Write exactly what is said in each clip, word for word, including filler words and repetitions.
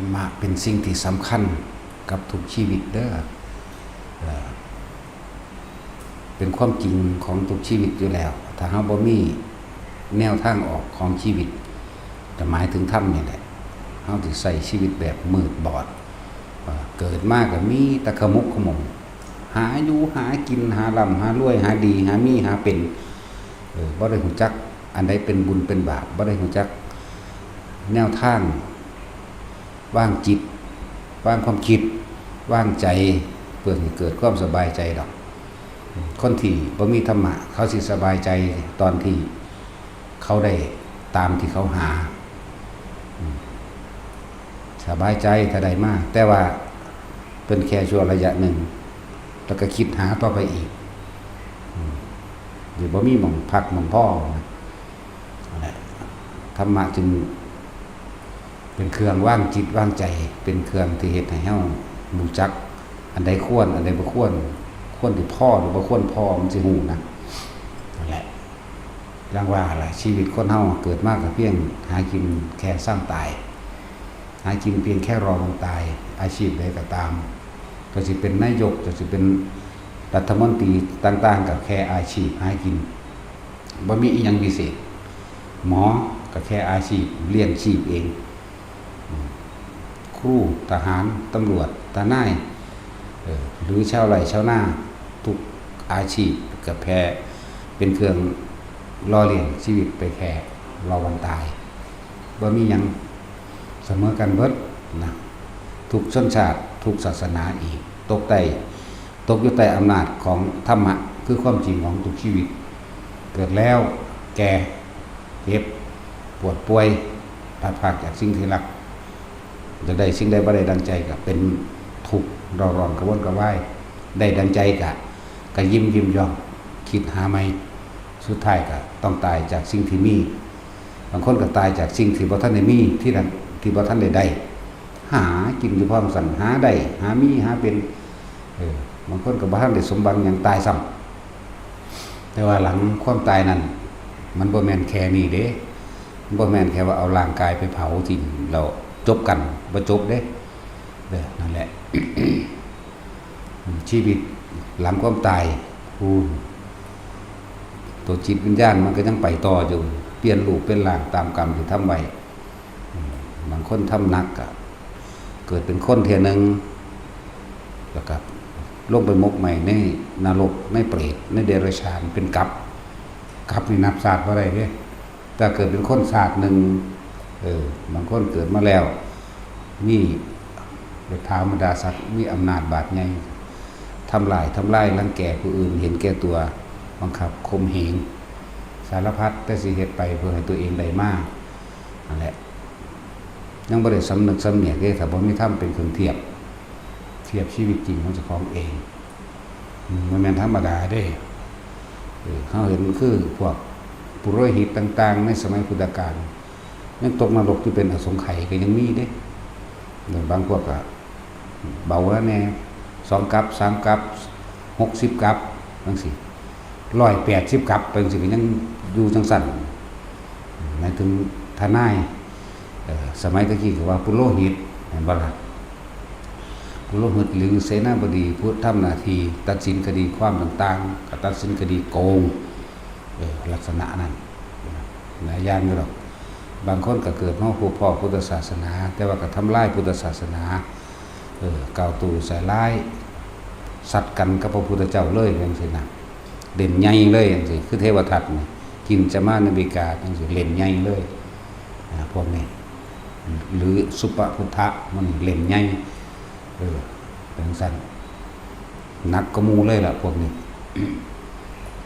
ธรรมะเป็นสิ่งที่สำคัญกับทุกชีวิตเด้อ เอ่อ เป็นความจริงของทุกชีวิตอยู่แล้ว ถ้าเฮาบ่มีแนวทางออกของชีวิต ก็หมายถึงธรรมนี่แหละ เฮาสิใช้ชีวิตแบบมืดบอด เอ่อ เกิดมาก็มีแต่ขมุกขมัว หาอยู่หากิน หาร่ำหารวย หาดีหามีหาเป็น เออ บ่ได้รู้จักอันใดเป็นบุญเป็นบาป บ่ได้รู้จักแนวทาง วางจิต วางความคิด วางใจ เพื่อให้เกิดความสบายใจดอก คนที่บ่มีธรรมะ เขาสิสบายใจตอนที่เขาได้ตามที่เขาหา อืม สบายใจถ้าได้มา แต่ว่าเป็นแค่ชั่วระยะหนึ่ง แล้วก็คิดหาต่อไปอีก อืม เดี๋ยวบ่มีหม่องพักหม่องพอนะ นั่นแหละ ธรรมะจึงเป็นเครื่องวางจิตวางใจ เป็นเครื่องที่เฮ็ดให้เฮารู้จัก อันใดควร อันใดบ่ควร ควรที่พอหรือบ่ควรพอ มันสิรู้นะ นั่นแหละ อย่างว่าล่ะ ชีวิตคนเฮาเกิดมาก็เพียงหากินแค่ซ่างตาย หากินเพียงแค่รอวันตาย อาชีพใดก็ตาม จะสิเป็นนายก จะสิเป็นรัฐมนตรีต่างๆ ก็แค่อาชีพหากิน บ่มีอีหยังพิเศษ หมอก็แค่อาชีพเลี้ยงชีพเอง อืม ครู ทหาร ตำรวจ ทนาย เอ่อ หรือชาวไร่ชาวนา ทุกอาชีพก็แค่เป็นเครื่องหล่อเลี้ยงชีวิตไปแค่รอวันตาย บ่มีหยังเสมอกันเบิดนะ ทุกชนชาติ ทุกศาสนาอีก ตกใต้ ตกอยู่ใต้อำนาจของธรรมะ คือความจริงของทุกชีวิต เกิดแล้ว แก่ เจ็บ ปวดป่วย พลัดพรากจากสิ่งที่รัก จะได้สิ่งใดบ่ได้ดังใจก็เป็นทุกข์เร่าร้อนกระวนกระวาย ได้ดังใจก็ ก็ยิ้มยิ้มย่อง คิดหาใหม่ สุดท้ายก็ต้องตายจากสิ่งที่มี บางคนก็ตายจากสิ่งที่บ่ทันได้มี ที่นั่น ที่บ่ทันได้ได้ หากินอยู่พร้อมสั่น หาได้ หามี หาเป็น เออ บางคนก็บ่ทันได้สมหวังหยัง ตายซ้ำ แต่ว่าหลังความตายนั้น มันบ่แม่นแค่นี้เด้ มันบ่แม่นแค่ว่าเอาร่างกายไปเผาทิ้งแล้วจบกัน บ่จบเด้ เออ นั่นแหละ ชีวิตหลังความตาย ผู้ ตัวจิตวิญญาณมันก็ยังไปต่ออยู่ เปลี่ยนรูปเป็นร่างตามกรรมที่ทำไว้ อืม บางคนทำหนักก็เกิดเป็นคนเทื่อหนึ่ง แล้วก็ลงไปหมกไหมในนรก ในเปรต ในเดรัจฉาน เป็นกลับ กลับนี่นับชาติบ่ได้เด้ แต่เกิดเป็นคนชาติหนึ่ง เออ บางคนเกิดมาแล้ว มียศถาบรรดาศักดิ์ มีอำนาจบาดใหญ่ ทำร้าย ทำลาย รังแกผู้อื่น เห็นแก่ตัว บังคับ ข่มเหง สารพัด แต่สิเฮ็ดไปเพื่อให้ตัวเองได้มา นั่นแหละ ยังบ่ได้สำนึกสำเนียกเด้ ถ้าบ่มีธรรมเป็นเครื่องเทียบ เทียบชีวิตจริงของเจ้าของเอง อืม มันแม่นธรรมดาเด้ เออ เฮาเห็นคือพวกปุโรหิตต่างๆ ในสมัยพุทธกาล ยังตกนรกที่เป็นอสงไขยก็ยังมีเด้ เออ บางพวกก็เบาแล้วแน่ สองกัป สามกัป หกสิบกัป จังซี้ ร้อยแปดสิบกัป จังซี้ก็ยังอยู่จังซั่น หมายถึงทนาย เอ่อ สมัยตะกี้ก็ว่าปุโรหิต แม่นบ่ล่ะ ปุโรหิตหรือเสนาบดีผู้ทำหน้าที่ตัดสินคดีความต่างๆ ก็ตัดสินคดีโกง เออ ลักษณะนั้น หลายอย่างอยู่ดอก บางคนก็เกิดมาพบพ้อพุทธศาสนา แต่ว่าก็ทำลายพุทธศาสนา เออ กล่าวตู่ใส่ร้าย สัตว์กันกับพระพุทธเจ้าเลยจังซี้นะ เล่นใหญ่เลยจังซี้ คือเทวทัตนี่ กินจามานวิกาจังซี้ เล่นใหญ่เลย อ่า พวกนี้ หรือสุปพุทธะ มันเล่นใหญ่ เออ เป็นซั่น หนักกว่าหมู่เลยล่ะพวกนี้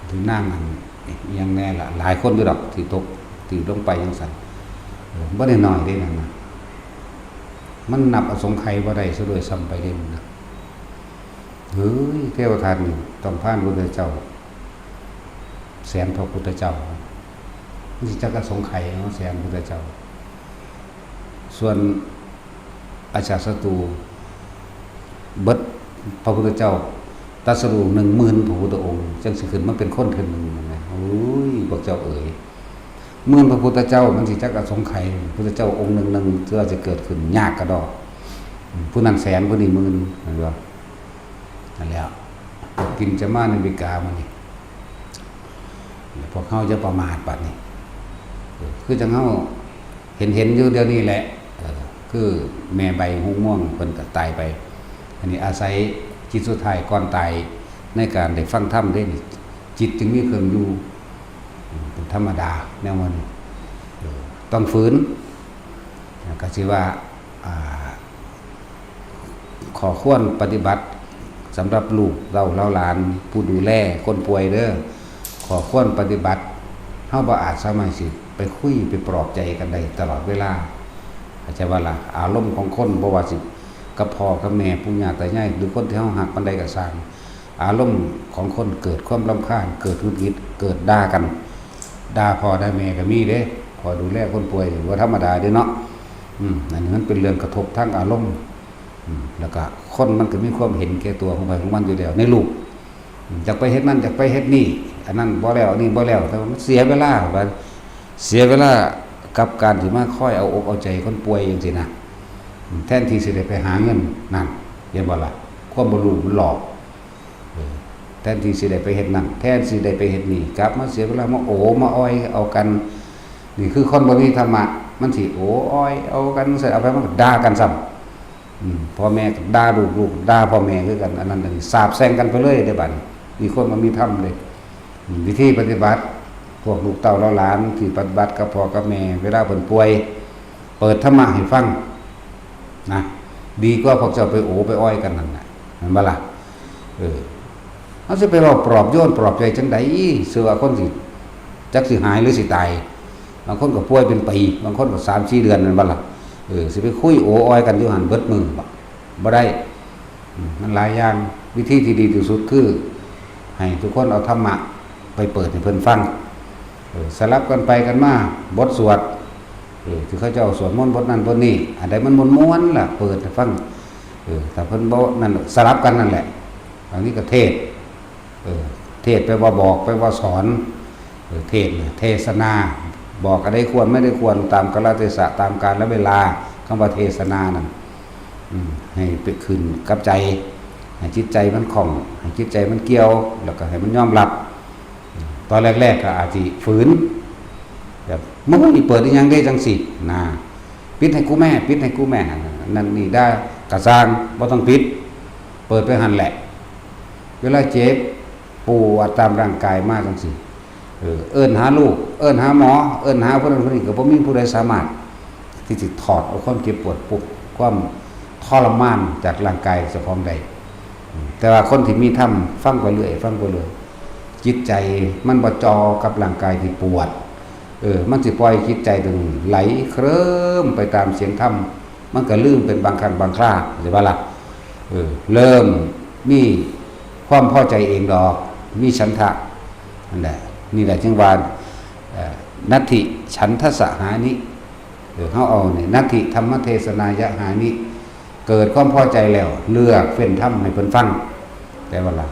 ที่นั่งอันอิหยังแน่ล่ะ หลายคนอยู่ดอกที่ตก ที่ลงไปจังซั่น เออ บ่ได้น้อยเด้นั่นนะ มันนับอสงไขยบ่ได้ซะด้วยซ้ำไปเด้นั่นนะ เฮ้ย เทวทัตนี่ต้องผ่านพุทธเจ้า แสนพระพุทธเจ้า มันสิจักอสงไขยเนาะ แสนพุทธเจ้า ส่วนอาชาติศัตรู เบิดพระพุทธเจ้าตรัสรู้หนึ่งหมื่นพระพุทธองค์ จังสิขึ้นมาเป็นคนเทื่อหนึ่งนะ โอ้ย พวกเจ้าเอ๋ย หมื่นพระพุทธเจ้ามันสิจักอสงไขย พุทธเจ้าองค์หนึ่งหนึ่งเทื่อจะเกิดขึ้นยากกระดอก ผู้นั้นแสน ผู้นี้หมื่น แม่นบ่ นั่นแหละ กินจะมาในอเมริกามื้อนี้ พวกเฮาอย่าประมาทบัดนี้ คือจั่งเฮาเห็นๆ อยู่เดี๋ยวนี้แหละ เออ คือแม่ใบฮูม่วงเพิ่นก็ตายไป อันนี้อาศัยจิตสุดท้ายก่อนตาย ในการได้ฟังธรรมเด้นี่ จิตจึงมีเครื่องอยู่ อืม เป็นธรรมดาแนวมัน เออ ต้องฝืน ก็สิว่า อ่า ข้อควรปฏิบัติสำหรับลูกเต้าเหล่าหลาน ผู้ดูแลคนป่วยเด้อ ข้อควรปฏิบัติ เฮาบ่อาจสามารถสิไปคุยไปปลอบใจกันได้ตลอดเวลา เข้าใจบ่ล่ะ อารมณ์ของคน บ่ว่าสิกับพ่อกับแม่ ปู่ย่าตายาย หรือคนที่เฮาฮักปานใดก็ซ่าง อารมณ์ของคนเกิดความรำคาญ เกิดหงุดหงิด เกิดด่ากัน ด่าพ่อด่าแม่ก็มีเด้ พ่อดูแลคนป่วย บ่ธรรมดาเด้เนาะ อืม อันนี้มันเป็นเรื่องกระทบทางอารมณ์ อืม แล้วก็คนมันก็มีความเห็นแก่ตัวของใผของมันอยู่แล้ว ในลูก อืม อยากไปเฮ็ดนั่น อยากไปเฮ็ดนี่ อันนั้นบ่แล้ว อันนี้บ่แล้ว แต่ว่ามันเสียเวลา ว่าเสียเวลากับการสิมาคอยเอาอกเอาใจคนป่วยจั่งซี้นะ อืม แทนที่สิได้ไปหาเงิน นั่น เห็นบ่ล่ะ ความบ่รู้มันหลอก เออ แทนที่สิได้ไปเฮ็ดนั่น แทนสิได้ไปเฮ็ดนี่ กลับมาเสียเวลามาโอมาออยเอากัน นี่คือคนบ่มีธรรมะ มันสิโอออยเอากัน ใส่เอาไปมันก็ด่ากันซ้ำ อืม พ่อแม่ก็ด่าลูก ลูกก็ด่าพ่อแม่คือกัน อันนั้นอันนี้ สาปแช่งกันไปเลยเด้บัดนี้ มีคนบ่มีธรรมเลย อืม วิธีปฏิบัติ พวกลูกเต้าเหล่าหลานที่ปฏิบัติกับพ่อกับแม่ เวลาเพิ่นป่วย เปิดธรรมะให้ฟัง นะ ดีกว่าพวกเจ้าไปโอไปอ้อยกันนั่นน่ะ แม่นบ่ล่ะ เออ เฮาสิไปเว้าปลอบโยนปลอบใจจั่งใด เชื่อว่าคนสิ จักสิหายหรือสิตาย บางคนก็ป่วยเป็นปี บางคนก็สามสี่เดือน แม่นบ่ล่ะ เออ สิไปคุยโออ้อยกันอยู่หั่นเบิดมื้อบ่ บ่ได้ อืม มันหลายอย่าง วิธีที่ดีที่สุดคือ ให้ทุกคนเอาธรรมะไปเปิดให้เพิ่นฟัง เออ สลับกันไปกันมา บทสวด เออ ที่เขาเจ้าสวดมนต์บทนั้นบทนี้ อันใดมันม่วนๆ ล่ะ เปิดให้ฟัง เออ ถ้าเพิ่นบ่นั่น สลับกันนั่นแหละ บางทีก็เทศน์ เออ เทศน์แปลว่าบอก แปลว่าสอน เออ เทศน์น่ะ เทศนา บอกอันใดควรไม่ได้ควร ตามกาลเทศะ ตามกาลเวลา คำว่าเทศนานั่น อืม ให้ไปขึ้นกับใจ ให้จิตใจมันคล่อง ให้จิตใจมันเกี่ยว แล้วก็ให้มันยอมรับ ตอนแรกๆ ก็อาจสิฝืน แบบ "มึงนี่เปิดอีหยังเด้จั่งซี้ นะ ปิดให้กูแม่ ปิดให้กูแม่" นั่นนี่ได้กะซ่าง บ่ต้องปิด เปิดไปหั่นแหละ เวลาเจ็บปวดตามร่างกายมาจั่งซี้ เออ เอิ้นหาลูก เอิ้นหาหมอ เอิ้นหาผู้นั้นผู้นี้ ก็บ่มีผู้ใดสามารถที่สิถอดเอาความเจ็บปวดปวด ความทรมานจากร่างกายเจ้าของได้ อืม แต่ว่าคนที่มีธรรมฟังไปเรื่อย ฟังไปเรื่อย จิตใจมันบ่จ่อกับร่างกายที่ปวด เออ มันสิปล่อยจิตใจตัวนี้ไหลเคลิ้มไปตามเสียงธรรม มันก็ลืมเป็นบางครั้งบางครา เข้าใจบ่ล่ะ เออ เริ่มมีความพอใจเองดอก มีฉันทะ นั่นแหละ นี่แหละจึงว่า เอ่อ นัตถิฉันทะสหานิ เออ เฮาเอานี่ นัตถิธรรมเทศนายะหานิ เกิดความพอใจแล้ว เลือกเฟ้นธรรมให้เพิ่นฟัง แต่ว่าล่ะ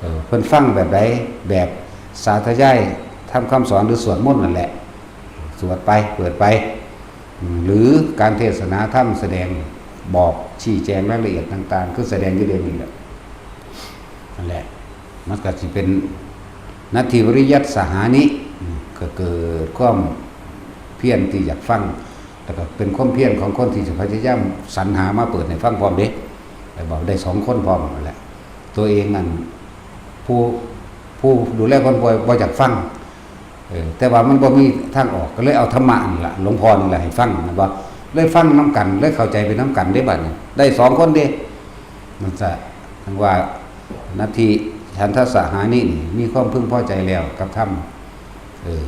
เออ เพิ่นฟังแบบใด แบบสาธยายธรรมคำสอนหรือสวดมนต์นั่นแหละ สวดไป เปิดไป อืม หรือการเทศนาธรรมแสดงบอกชี้แจงรายละเอียดต่างๆ คือแสดงอยู่เดี๋ยวนี้แหละ นั่นแหละ มันก็สิเป็นนัตถิวิริยัสสหานิ อืม ก็เกิดความเพียรที่อยากฟัง แล้วก็เป็นความเพียรของคนที่จะพยายามสรรหามาเปิดให้ฟังพร้อมเด้ แล้วบอกได้สองคนพร้อมนั่นแหละ ตัวเองนั่น ผู้ ผู้ดูแลคนป่วยบ่อยากฟัง เออ แต่ว่ามันบ่มีทางออก ก็เลยเอาธรรมะนี่ล่ะ หลวงพ่อนี่ล่ะให้ฟัง แม่นบ่ เลยฟังนำกัน เลยเข้าใจไปนำกันเด้บัดนี้ ได้สองคนเด้ มันจะ จั่งว่า นัตถิฉันทะสหานินี่ มีความพึงพอใจแล้วกับธรรม เออ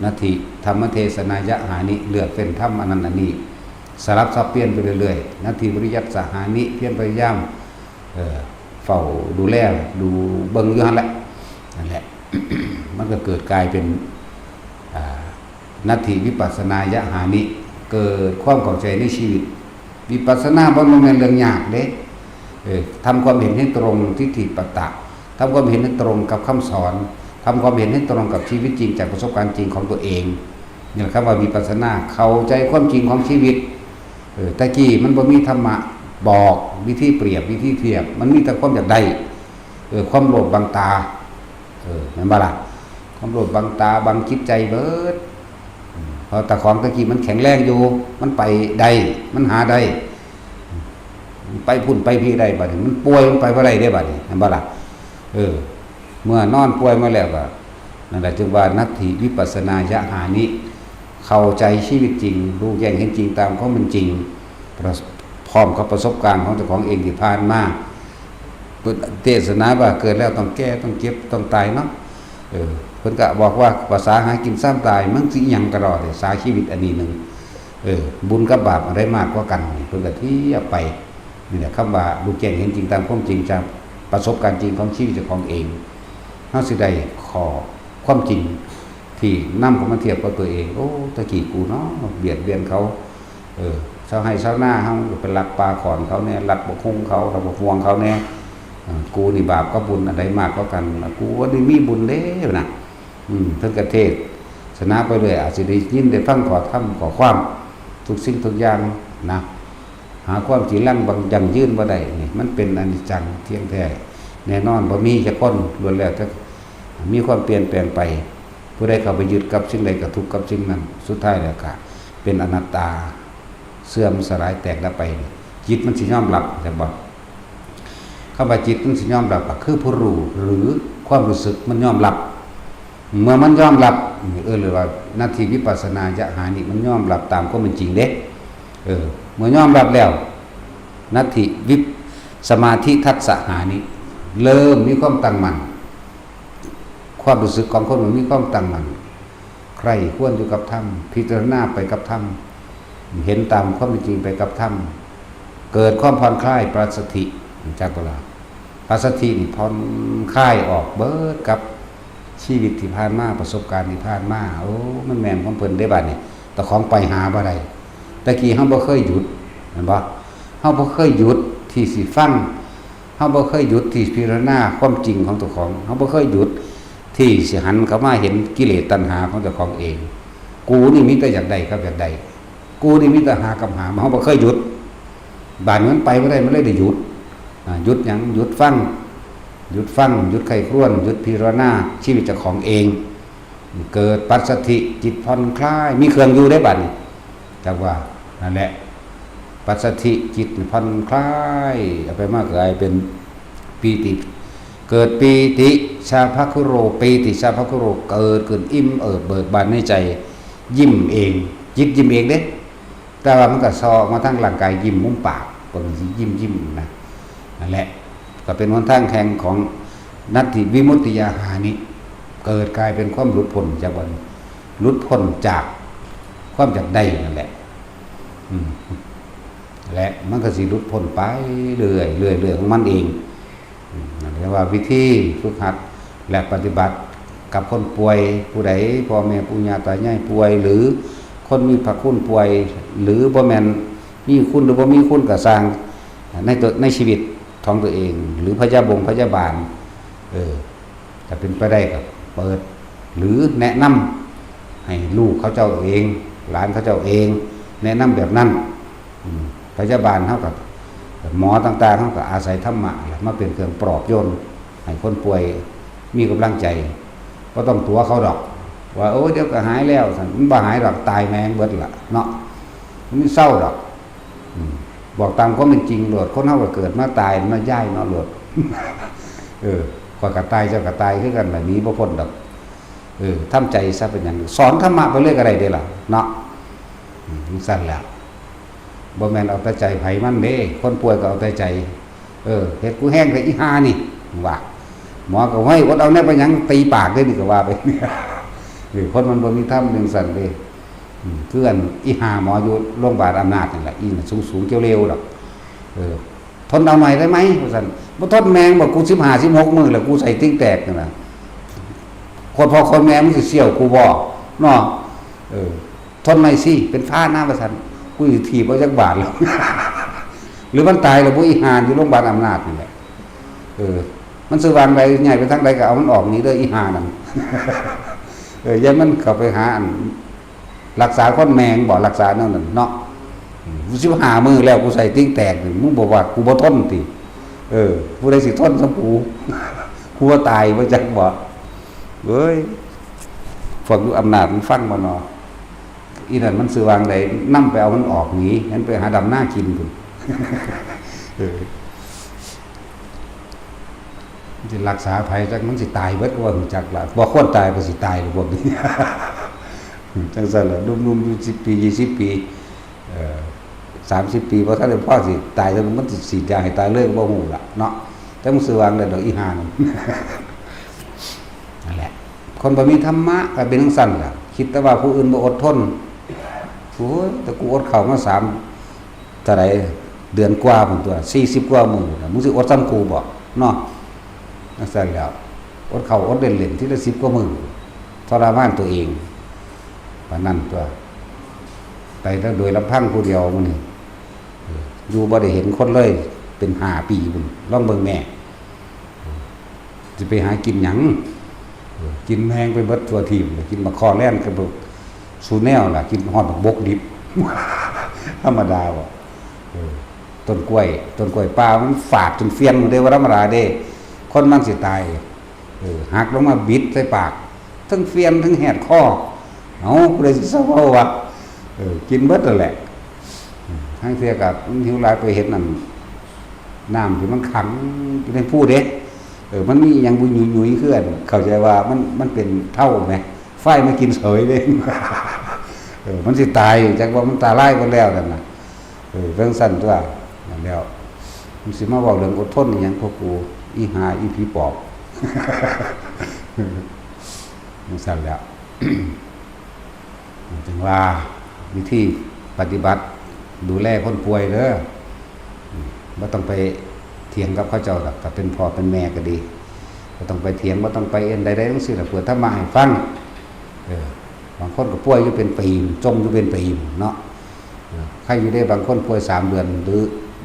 นัตถิธรรมเทศนายะหานิ เลือกเฟ้นธรรมอันนั้นอันนี้ สลับสับเปลี่ยนไปเรื่อยๆ นัตถิวิริยัสสหานิ เพียรพยายาม เออ เฝ้าดูแล ดูเบิ่งอยู่หั่นแหละ นั่นแหละ มันก็เกิดกลายเป็น อ่า นัตถิวิปัสสนายะหานิ เกิดความเข้าใจในชีวิต วิปัสสนาบ่แม่นเรื่องยากเด้ เออ ทำความเห็นให้ตรงทิฏฐิปตะ ทำความเห็นให้ตรงกับคำสอน ทำความเห็นให้ตรงกับชีวิตจริงจากประสบการณ์จริงของตัวเอง นี่แหละครับว่าวิปัสสนา เข้าใจความจริงของชีวิต เออ แต่กี้มันบ่มีธรรมะ บอก วิธีเปรียบ วิธีเทียบ มันมีแต่ความอยากได้ เออ ความโลภบังตา เออ แม่นบ่ล่ะ ความโลภบังตา บังจิตใจเบิด อืม เพราะแต่ของตะกี้มันแข็งแรงอยู่ มันไปได้ มันหาได้ มันไปพุ้นไปพี้ได้ บัดนี้มันป่วย มันไปบ่ได้เด้ บัดนี้ แม่นบ่ล่ะ เออ เมื่อนอนป่วยมาแล้วก็ นั่นแหละจึงว่า นัตถิวิปัสสนายะหานิ เข้าใจชีวิตจริง รู้แจ้งเห็นจริงตามความเป็นจริง ประส- พร้อมกับประสบการณ์ของเจ้าของเองที่ผ่านมา เพิ่นเทศนาว่าเกิดแล้วต้องแก่ ต้องเจ็บ ต้องตายเนาะ เออ เพิ่นก็บอกว่าภาษาหากินซ้ำตาย มันสิหยังกะดอเด้ สาชีวิตอันนี้หนึ่ง เออ บุญกับบาปอันใดมากกว่ากัน เพิ่นก็เทียบไป นี่แหละคำว่ารู้แจ้งเห็นจริงตามความจริงจากประสบการณ์จริงของชีวิตเจ้าของเอง เฮาสิได้ข้อความจริงที่นำเข้ามาเทียบกับตัวเอง โอ้ ตะกี้กูเนาะ เบียดเบียนเขา เออ ชาวไร่ชาวนาเฮาก็ไปลักปลาข้อนเขาแน่ ลักบักฮุ่งเขา ลักบักม่วงเขาแน่ เออ กูนี่บาปกับบุญอันใดมากกว่ากัน กูว่าได้มีบุญเด้นะ อืม เพิ่นก็เทศน์สนาไปเรื่อย อาจสิได้ยินได้ฟังข้อธรรมข้อความ ทุกสิ่งทุกอย่างนะ หาความจีรังบังยั่งยืนบ่ได้นี่ มันเป็นอนิจจังเที่ยงแท้แน่นอน บ่มีจักคน ล้วนแล้วแต่มีความเปลี่ยนแปลงไป ผู้ใดเข้าไปยึดกับสิ่งใดก็ทุกข์กับสิ่งนั้น สุดท้ายแล้วก็เป็นอนัตตา เสื่อมสลายแตกดับไป จิตมันสิยอมรับ จักบ่ คำว่าจิตมันสิยอมรับก็คือผู้รู้ หรือความรู้สึกมันยอมรับ เมื่อมันยอมรับ เออ หรือว่า นัตถิวิปัสสนายะหานิ มันยอมรับตามความเป็นจริงเด้ เออ เมื่อยอมรับแล้ว นัตถิวิป- สมาธิทัสสะหานิ เริ่มมีความตั้งมั่น ความรู้สึกของคนมันมีความตั้งมั่น ใคร่ครวญอยู่กับธรรม พิจารณาไปกับธรรม เห็นตามความเป็นจริงไปกับธรรม เกิดความผ่อนคลาย ปัสสัทธิ จักบ่ล่ะ ปัสสัทธินี่ผ่อนคลายออกเบิดกับชีวิตที่ผ่านมา ประสบการณ์ที่ผ่านมา โอ้ มันแม่นของเพิ่นเด้บัดนี้ แต่ของไปหาบ่ได้ ตะกี้เฮาบ่เคยหยุด แม่นบ่ เฮาบ่เคยหยุดที่สิฟัง เฮาบ่เคยหยุดที่พิจารณาความจริงของเจ้าของ เฮาบ่เคยหยุดที่สิหันเข้ามาเห็นกิเลสตัณหาของเจ้าของเอง กูนี่มีแต่อยากได้กับอยากได้ กูนี่มีแต่หากับหา เฮาบ่เคยหยุด บาดนี้มันไปบ่ได้ มันเลยได้หยุด อ่า หยุดหยัง หยุดฟัง หยุดฟัง หยุดใคร่ครวญ หยุดพิจารณาชีวิตเจ้าของเอง เกิดปัสสัทธิ จิตผ่อนคลาย มีเครื่องอยู่ได้บัดนี้ จักว่า นั่นแหละ ปัสสัทธิ จิตผ่อนคลาย เอาไปมากลายเป็นปีติ เกิดปีติฉัพพะคุโร ปีติฉัพพะคุโร เกิดขึ้นอิ่มเอิบเบิกบานในใจ ยิ้มเอง จิตยิ้มเองเด้ แต่ว่ามันก็ส่อออกมาทางร่างกาย ยิ้มมุมปาก เพิ่นสิยิ้มยิ้มนะ นั่นแหละ ก็เป็นหนทางแห่งของ นัตถิวิมุตติยาหานิ เกิดกลายเป็นความหลุดพ้นจากวัน หลุดพ้นจากความอยากได้นั่นแหละ อืม และมันก็สิหลุดพ้นไปเรื่อยๆ เรื่อยๆ ของมันเอง อืม นั่นเรียกว่าวิธีฝึกหัดและปฏิบัติกับคนป่วยผู้ใด พ่อแม่ปู่ย่าตายายป่วย หรือคนมีพระคุณป่วย หรือบ่แม่นมีคุณหรือบ่มีคุณก็ซ่าง ในตัว ในชีวิตของตัวเอง หรือพยาบงพยาบาล เออ ถ้าเป็นไปได้ก็เปิด หรือแนะนำให้ลูกเขาเจ้าเอง หลานเขาเจ้าเอง แนะนำแบบนั้น อืม พยาบาลเขาก็ หมอต่างๆ เขาก็อาศัยธรรมะแหละมาเป็นเครื่องปลอบโยนให้คนป่วยมีกำลังใจ บ่ต้องตั๋วเขาดอก ว่า โอ้ย เดี๋ยวก็หายแล้วซั่น มันบ่หายดอก ตายแม่งเบิดละเนาะ มันบ่เซาดอก อืม บอกตามความเป็นจริงโลด คนเฮาก็เกิดมาตาย มาย้ายเนาะโลด เออ ข้อยก็ตาย เจ้าก็ตายคือกันล่ะ หนีบ่พ้นดอก เออ ทำใจซะ เป็นหยัง สอนธรรมะไปเลยก็ได้เด้ล่ะเนาะ อืม จั่งซั้นแหละ บ่แม่นเอาแต่ใจไผมันเด้ คนป่วยก็เอาแต่ใจ เออ เฮ็ดกูแฮงแต่อีห่านี่ ว่า หมอก็ เฮ้ย อดเอาแน่ เป็นหยัง ตีปากเด้นี่ ก็ว่าไป เออ คนมันบ่มีธรรมจั่งซั้นเด้ อืม คืออันอีห่าหมออยู่โรงพยาบาลอำนาจนั่นแหละ อีน่ะสูงๆ เจ้าเลวดอก เออ ทนเอาหน่อยได้ไหม ว่าซั่น บ่ทนแม่ง บอกกูสิบห้า สิบหก มื้อแล้ว กูใส่ติ่งแตกนั่นน่ะ คนพ่อคนแม่มึงสิเสี่ยวกูบ่ เนาะ เออ ทนหน่อยสิ เป็นพระนะ ว่าซั่น กูสิถีบเอาจักบาทแล้ว หรือมันตายแล้วบ่ อีห่าอยู่โรงพยาบาลอำนาจนี่แหละ เออ มันสิวางใด ย้ายไปทางใดก็เอามันออกหนีเด้อ อีห่านั่น เออ อย่ามันเข้าไปหาอัน รักษาคนแม่งบ่ รักษาแนวนั้นเนาะ สิบห้ามื้อแล้วกูใส่ติ่งแตกนี่ มึงบอกว่ากูบ่ทนติ เออ ผู้ใดสิทนซะกู กูว่าตายบ่จักบ่ เอ้ย พวกอยู่อำนาจมันฟังบ่เนาะ อีนั่นมันสิวางใด นำไปเอามันออกหนี มันไปหาดำนากินพุ้น เออ มันสิรักษาไผจัก มันสิตายเบิดก็ว่าฮู้จักล่ะ บ่ควรตายก็สิตายล่ะพวกนี้ จังซั่นล่ะ หนุ่มๆ อยู่สิบปี ยี่สิบปี เอ่อ สามสิบปี บ่ทันได้พอสิตาย แล้วมันสิฉีดยาให้ตายเลยก็บ่ฮู้ล่ะเนาะ แต่มันสิวางได้ดอกอีห่านั่น นั่นแหละ คนบ่มีธรรมะก็เป็นจังซั่นล่ะ คิดแต่ว่าผู้อื่นบ่อดทน โอ้ย แต่กูอดข้าวมาสาม เท่าใด เดือนกว่าพุ้นตั๊ว สี่สิบกว่ามื้อพุ้นน่ะ มึงสิอดส่ำกูบ่เนาะ จังซั่นแหล้ว อดข้าวอดเล่นๆ ทีละสิบกว่ามื้อ ทรมานตัวเอง ปานนั้นตั๊ว ไปแต่โดยลำพังผู้เดียวมื้อนี้ เออ อยู่บ่ได้เห็นคนเลย เป็นห้าปีพุ้น ลองเบิ่งแหน่ สิไปหากินหยัง เออ กินแฮงไปเบิดทั่วทีปเลย กินบักข้อแล่นก็บ่ สู่แนวล่ะ กินฮอดบักบกดิบ ธรรมดาบ่ เออ ต้นกล้วย ต้นกล้วยป่ามันฝาดจนเฟี้ยนหมดเด้ บ่ธรรมดาเด้ คนมันสิตาย เออ หักลงมาบิดใส่ปาก ทั้งเฟี้ยนทั้งแหดคอ เอ้า ผู้ใดสิเซาเว้าวะ เออ กินเบิดนั่นแหละ อืม ทางเทื่อก็มันหิวหลายไปเห็นนั่น น้ำที่มันขังอยู่ในภูเด้ เออ มันมีอิหยังบุหยุยๆ คืออัน เข้าใจว่ามัน มันเป็นเถ้าแหม ไฟมากินเสยเด้ เออ มันสิตาย จักว่ามันตายร้ายกว่าแล้วนั่นน่ะ เออ จังซั่นตั๊ว นั่นแล้ว มันสิมาเว้าเรื่องอดทนอีหยังพวกกู อีห่า อีผีปอบ จังซั่นแหล้ว จึงว่าวิธีปฏิบัติดูแลคนป่วยเด้อ อืม บ่ต้องไปเถียงกับเขาเจ้าดอก ถ้าเป็นพ่อเป็นแม่ก็ดี บ่ต้องไปเถียง บ่ต้องไปเอ็นใดๆ ทั้งสิ้นล่ะ เปิดธรรมะให้ฟัง เออ บางคนก็ป่วยอยู่เป็นปี จมอยู่เป็นปีเนาะ เออ ใครอยู่ได้บางคนป่วยสามเดือน หรือ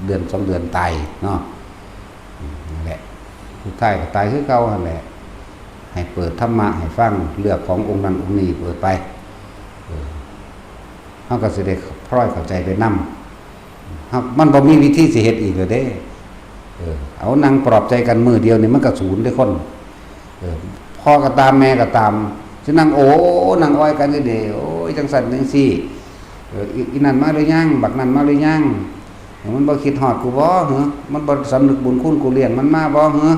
เดือนสองเดือนตายเนาะ อืม นั่นแหละ สุดท้ายก็ตายคือเก่าหั่นแหละ ให้เปิดธรรมะให้ฟัง เลือกขององค์นั้นองค์นี้เปิดไป เออ เฮาก็สิได้พลอยเข้าใจไปนำ เฮา มันบ่มีวิธีสิเฮ็ดอีกแล้วเด้ เออ เอานั่งปลอบใจกันมื้อเดียวนี่มันก็สูญเด้คน เออ พ่อก็ตามแม่ก็ตาม สินั่งโอ้ นั่งอ้อยกันอยู่เด้ โอ้ย จังซั่นจังซี่ เออ อี อีนั่นมาหรือยัง บักนั่นมาหรือยัง มันบ่คิดฮอดกูบ่ หรือมันบ่สำนึกบุญคุณกูเลี้ยงมันมาบ่ หรือ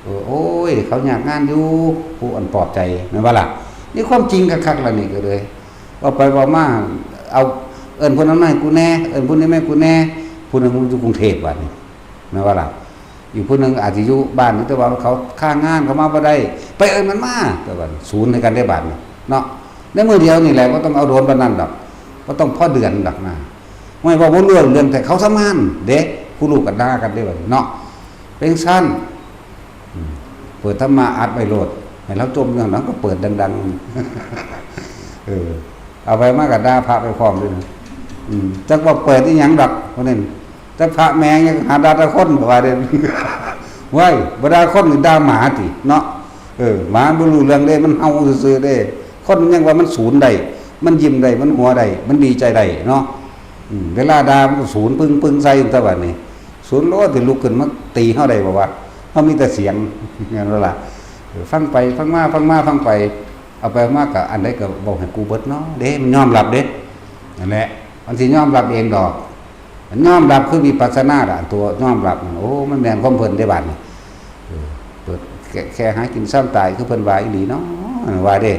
เออ โอ้ย เขายากงานอยู่ ผู้อันปลอบใจ แม่นบ่ล่ะ นี่ความจริงคักๆ ล่ะนี่ก็เลย เว้าไปเว้ามา เอา เอิ้นผู้นั้นมาให้กูแหน่ เอิ้นผู้นี้มาให้กูแหน่ ผู้หนึ่งอยู่กรุงเทพฯ บัดนี้ แม่นบ่ล่ะ อีกผู้หนึ่งอาจสิอยู่บ้าน แต่ว่าเขาค้างงาน เขามาบ่ได้ ไปเอิ้นมันมา แต่ว่าสูญให้กันได้บัดนี้เนาะ ในมื้อเดียวนี่แหละ บ่ต้องเอาโดนปานนั้นดอก บ่ต้องพอเดือนดอกนะ ไม่ว่าบ่รู้เรื่อง แต่เขาทำงานเด้ ผู้ลูกก็ด่ากันได้บัดนี้เนาะ เป็นซั่น อืม เปิดธรรมะอัดไว้โลด ให้เราจมอยู่หั่น เราก็เปิดดังๆ เออ เอาไปมาก็ด่าพระไปพร้อมด้วยนะ อืม จักว่าเปิดอีหยังดอก เพราะนั้น แต่พระแม่งยังหาด่าแต่คน ว่าเด้ เว้ย บ่ด่าคนนี่ด่าหมาติเนาะ เออ หมาบ่รู้เรื่องเด้ มันเห่าซื่อๆ เด้ คนมันยังว่ามันสูญได้ มันยิ้มได้ มันหัวได้ มันดีใจได้เนาะ อืม เวลาด่ามันก็สูญปึ้งๆ ใส่อยู่แต่บัดนี้ สูญโลดสิลุกขึ้นมาตีเฮาได้บ่วะ เฮามีแต่เสียง แม่นบ่ล่ะ เออ ฟังไปฟังมา ฟังมาฟังไป เอาไปมาก็อันใดก็เว้าให้กูเบิดเนาะ เด้ มันยอมรับเด้ นั่นแหละ มันสิยอมรับเองดอก มันยอมรับคือวิปัสสนาล่ะ ตัวยอมรับนั่น โอ้ มันแม่นความเพิ่นเด้บัดนี้ เออ เปิดแค่ แค่หากินซ่อนตายคือเพิ่นว่าอีหลีเนาะ ว่าเด้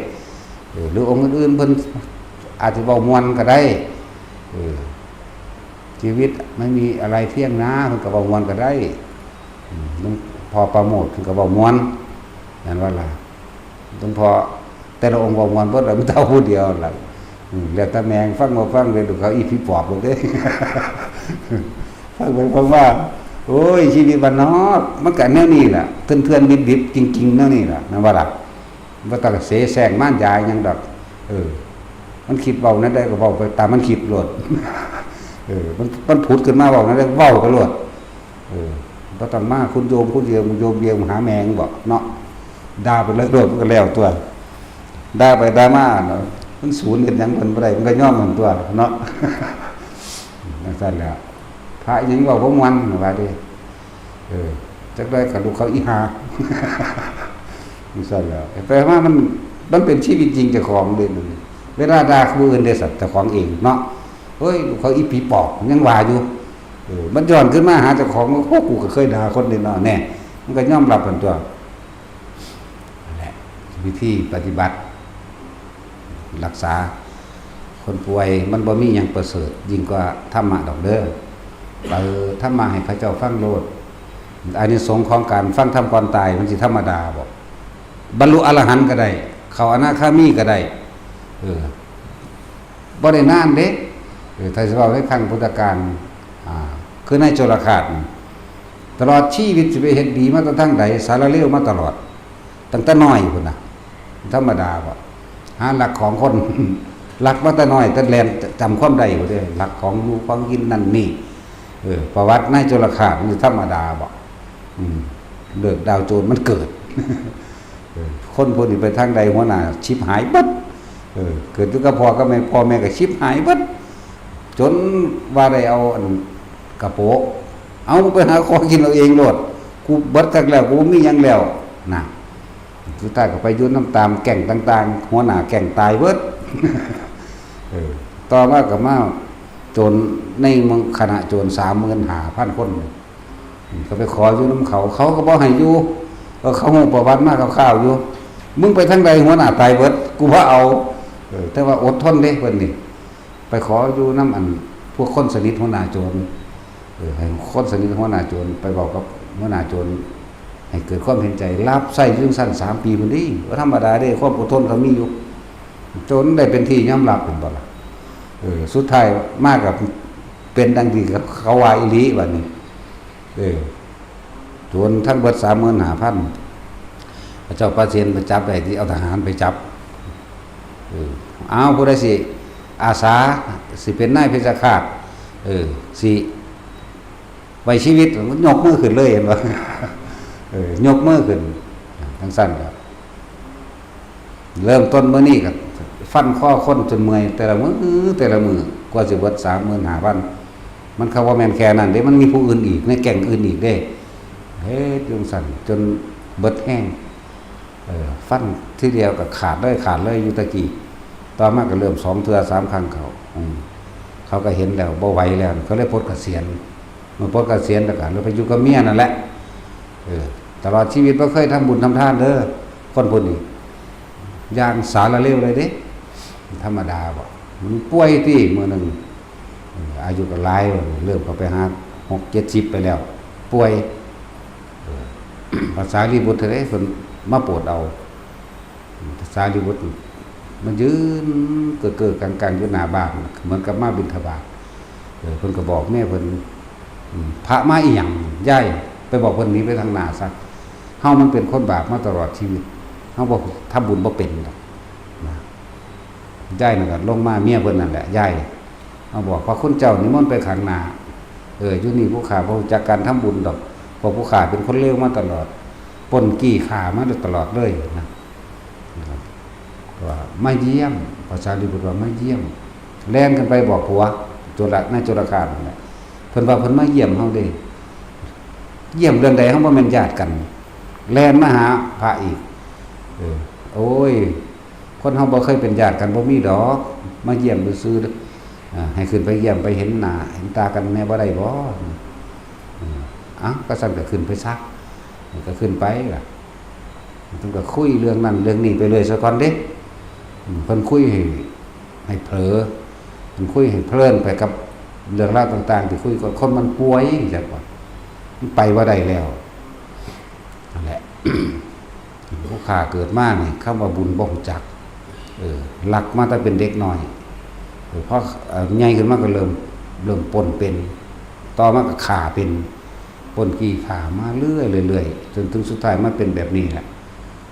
เออ หรือองค์อื่นๆ เพิ่นอาจสิเว้าม่วนก็ได้ เออ ชีวิตไม่มีอะไรเที่ยงนะ เพิ่นก็เว้าม่วนก็ได้ อืม หลวงพ่อปราโมทย์เพิ่นก็เว้าม่วน นั่นว่าล่ะ หลวงพ่อแต่ละองค์เว้าม่วนเบิดล่ะ มีแต่ผู้เดียวล่ะ อืม แล้วแต่แม่งฟังบ่ฟังเลย ดูเขาอีผีปอบหมดเด้ ฟังไปฟังมา โอ้ย ชีวิตบ้านนอก มันก็แนวนี้ล่ะ เถื่อนๆ ดิบๆ จริงๆ แนวนี้ล่ะ นั่นว่าล่ะ บ่ต้องเสแสร้งมารยาหยังดอก เออ มันคิดเว้าแนวใดก็เว้าไปตามมันคิดโลด เออ มัน มันผุดขึ้นมาเว้าแนวใดก็เว้าไปโลด เออ บ่ต้องมาคุณโยม คุณโยม โยมเยียมหาแม่งบ่เนาะ ด่าไปเลยโลด มันก็แล้วตั๊ว ด่าไปด่ามาเนาะ มันสูญกันหยังเพิ่นบ่ได้ มันก็ยอมมันตั๊วเนาะ ซั่นแหละ พระหยังเว้าบ่ม่วนว่าเด้ เออ จักได้กับลูกเขาอีหา ซั่นแหละ แปลว่ามัน มันเป็นชีวิตจริงเจ้าของเด้ เวลาด่าผู้อื่นเด้สัตว์เจ้าของเองเนาะ เฮ้ย ลูกเขาอีผีปอบยังว่าอยู่ เออ มันย้อนขึ้นมาหาเจ้าของ โอ้ กูก็เคยด่าคนนี้เนาะ แน่ มันก็ยอมรับกันตัว นั่นแหละ วิธีปฏิบัติ รักษา คนป่วยมันบ่มีหยังประเสริฐยิ่งกว่าธรรมะดอกเด้อ เออ ธรรมะให้เขาเจ้าฟังโลด อานิสงส์ของการฟังธรรมก่อนตายมันสิธรรมดาบ่ บรรลุอรหันต์ก็ได้ เข้าอนาคามีก็ได้ เออ บ่ได้นานเด้ เออ ถ้าสิเว้าในครั้งพุทธกาล อ่า คือนายโจรคาสนี่ ตลอดชีวิตสิไปเฮ็ดดีมาแต่ทางใด สารเลวมาตลอด ตั้งแต่น้อยพุ้นน่ะ ธรรมดาบ่ หาลักของคน ลักมาแต่น้อย แต่แล่นจำความได้พุ้นเด้ ลักของอยู่ของกินนั่นนี่ เออ ประวัตินายโจรคาสนี่ธรรมดาบ่ อืม เลิกดาวโจรมันเกิด เออ คนพวกนี้ไปทางใดหัวหน้าชิบหายเบิด เออ เกิดอยู่กับพ่อกับแม่ พ่อแม่ก็ชิบหายเบิด จนว่าได้เอาอันกระโปะ เอาไปหาของกินเอาเองโลด กูเบิดคักแล้ว กูบ่มีหยังแล้ว นะ สุดท้ายก็ไปอยู่นำตามแก๊งต่างๆ หัวหน้าแก๊งตายเบิด เออ ต่อมาก็มาโจรในเมือง คณะโจร สามหมื่นห้าพัน คน อืม ก็ไปขออยู่นำเขา เขาก็บ่ให้อยู่ เออ เขาฮู้ประวัติมาคร่าวๆอยู่ มึงไปทางใดหัวหน้าตายเบิด กูบ่เอา เออ แต่ว่าอดทนเด้เพิ่นนี่ ไปขออยู่นำอันพวกคนสนิทหัวหน้าโจร เออ ให้คนสนิทหัวหน้าโจร ไปบอกกับหัวหน้าโจร ให้เกิดความเห็นใจ รับใช้อยู่จั่งซั้นสามปีพุ้นเด้ บ่ธรรมดาเด้ ความอดทนเขามีอยู่ จนได้เป็นที่ยอมรับ เห็นบ่ล่ะ เออ สุดท้ายมาก็เป็นดังที่เขาว่าอีหลีบัดนี้ เออ โจรทั้งเบิด สามหมื่นห้าพัน พระเจ้าปเสนไปจับได้ ที่เอาทหารไปจับ เออ เอา ผู้ใดสิอาสา สิเป็นนายเพชฌฆาต เออ สิไว้ชีวิต ยกมือขึ้นเลย เห็นบ่ เออ ยกมือขึ้น จั่งซั้นก็ เริ่มต้นมื้อนี้ก็ฟันคอคนจนเมื่อย แต่ละมื้อ แต่ละมื้อ กว่าสิเบิด สามหมื่นห้าพัน มันก็บ่แม่นแค่นั้นเด้ มันมีผู้อื่นอีก ในแก๊งอื่นอีกเด้ เฮ็ดจั่งซั้นจนเบิดแฮง เออ ฟันทีเดียวก็ขาดเลย ขาดเลยอยู่ตะกี้ ต่อมาก็เริ่มสองเทื่อสามครั้งเข้า อืม เขาก็เห็นแล้วบ่ไหวแล้ว เขาเลยปลดเกษียณ เมื่อปลดเกษียณแล้วก็เลยไปอยู่กับเมียนั่นแหละ เออ ตลอดชีวิตบ่เคยทำบุญทำทานเด้อ คนผู้นี้ อย่างสารเลวเลยเด้ ธรรมดาบ่ มันป่วยติมื้อหนึ่ง เออ อายุก็หลายแล้ว เริ่มเข้าไปหาหกเจ็ดสิบไปแล้ว ป่วย เออ พระสารีบุตรเด้ เพิ่นมาโปรดเอา พระสารีบุตรมันยืนเก้อๆกังๆอยู่หน้าบ้าน เหมือนกับมาบิณฑบาต เออ เพิ่นก็บอกเมียเพิ่น อืม พระมาอีหยัง ยาย ไปบอกเพิ่นหนีไปทางหน้าซะ เฮามันเป็นคนบาปมาตลอดชีวิต เฮาบ่ทำบุญบ่เป็นดอก นะ ยายนั่นก็ลงมา เมียเพิ่นนั่นแหละ ยาย เฮาบอก พระคุณเจ้านิมนต์ไปข้างหน้า เออ อยู่นี่ผู้ข้าบ่รู้จักการทำบุญดอก เพราะผู้ข้าเป็นคนเลวมาตลอด ปล้นจี้ฆ่ามาโดยตลอดเลยนะ ว่ามาเยี่ยม พระสารีบุตรว่ามาเยี่ยม แล่นขึ้นไปบอกผัว โจร นายโจรคาสนั่นแหละ เพิ่นว่าเพิ่นมาเยี่ยมเฮาเด้ เยี่ยมเรื่องใด เฮาบ่แม่นญาติกัน แล่นมาหาพระอีก เออ โอ้ย คนเฮาบ่เคยเป็นญาติกัน บ่มีดอก มาเยี่ยมซื่อๆ อ่า ให้ขึ้นไปเยี่ยม ไปเห็นหน้าเห็นตากันแน่บ่ได้บ่ อืม เอ้า ก็ซั่นก็ขึ้นไปซะ ก็ขึ้นไปล่ะ เพิ่นก็คุยเรื่องนั้นเรื่องนี้ไปเรื่อยซะก่อนเด้ อืม เพิ่นคุยให้ ให้เผลอ เพิ่นคุยให้เพลินไปกับเรื่องราวต่างๆ ที่คุย ก็คนมันป่วยจังว่า มันไปบ่ได้แล้ว นั่นแหละ ผู้ข้าเกิดมานี่ คำว่าบุญบ่รู้จัก เออ ลักมาแต่เป็นเด็กน้อย เออ พอ เอ่อ ใหญ่ขึ้นมาก็เริ่ม เริ่มปล้นเป็น ต่อมาก็ฆ่าเป็น ปล้นจี้ฆ่ามาเรื่อยๆ เรื่อยๆ จนถึงสุดท้ายมาเป็นแบบนี้แหละ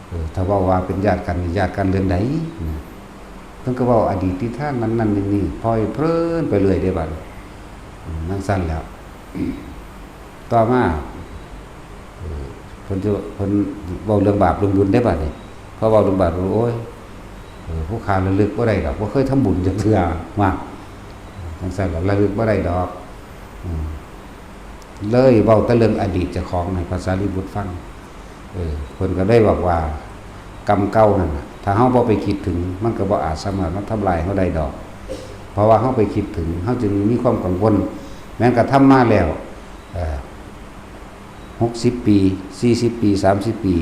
เออ ถ้าเว้าว่าเป็นญาติกันนี่ ญาติกันเรื่องใดนะ เพิ่นก็เว้าอดีตนิทานนั่นๆ นี่ๆ ปล่อยเพลินไปเรื่อยเด้บัดนี้ อืม จั่งซั้นแล้ว ต่อมา เออ เพิ่นจะ เพิ่นเว้าเรื่องบาปเรื่องบุญได้บัดนี้ พอเว้าเรื่องบาป โอ้ย เออ ผู้ข้าระลึกบ่ได้ดอก บ่เคยทำบุญจักเทื่อ ว่าจั่งซั้นล่ะ ระลึกบ่ได้ดอก เลยเว้าแต่เรื่องอดีตเจ้าของให้พระสารีบุตรฟัง เออ เพิ่นก็ได้บอกว่า กรรมเก่านั่นน่ะ ถ้าเฮาบ่ไปคิดถึง มันก็บ่อาจสามารถมาทำลายเฮาได้ดอก เพราะว่าเฮาไปคิดถึง เฮาจึงมีความกังวล แม้นกระทั่งมาแล้ว เอ่อ หกสิบปี สี่สิบปี สามสิบปี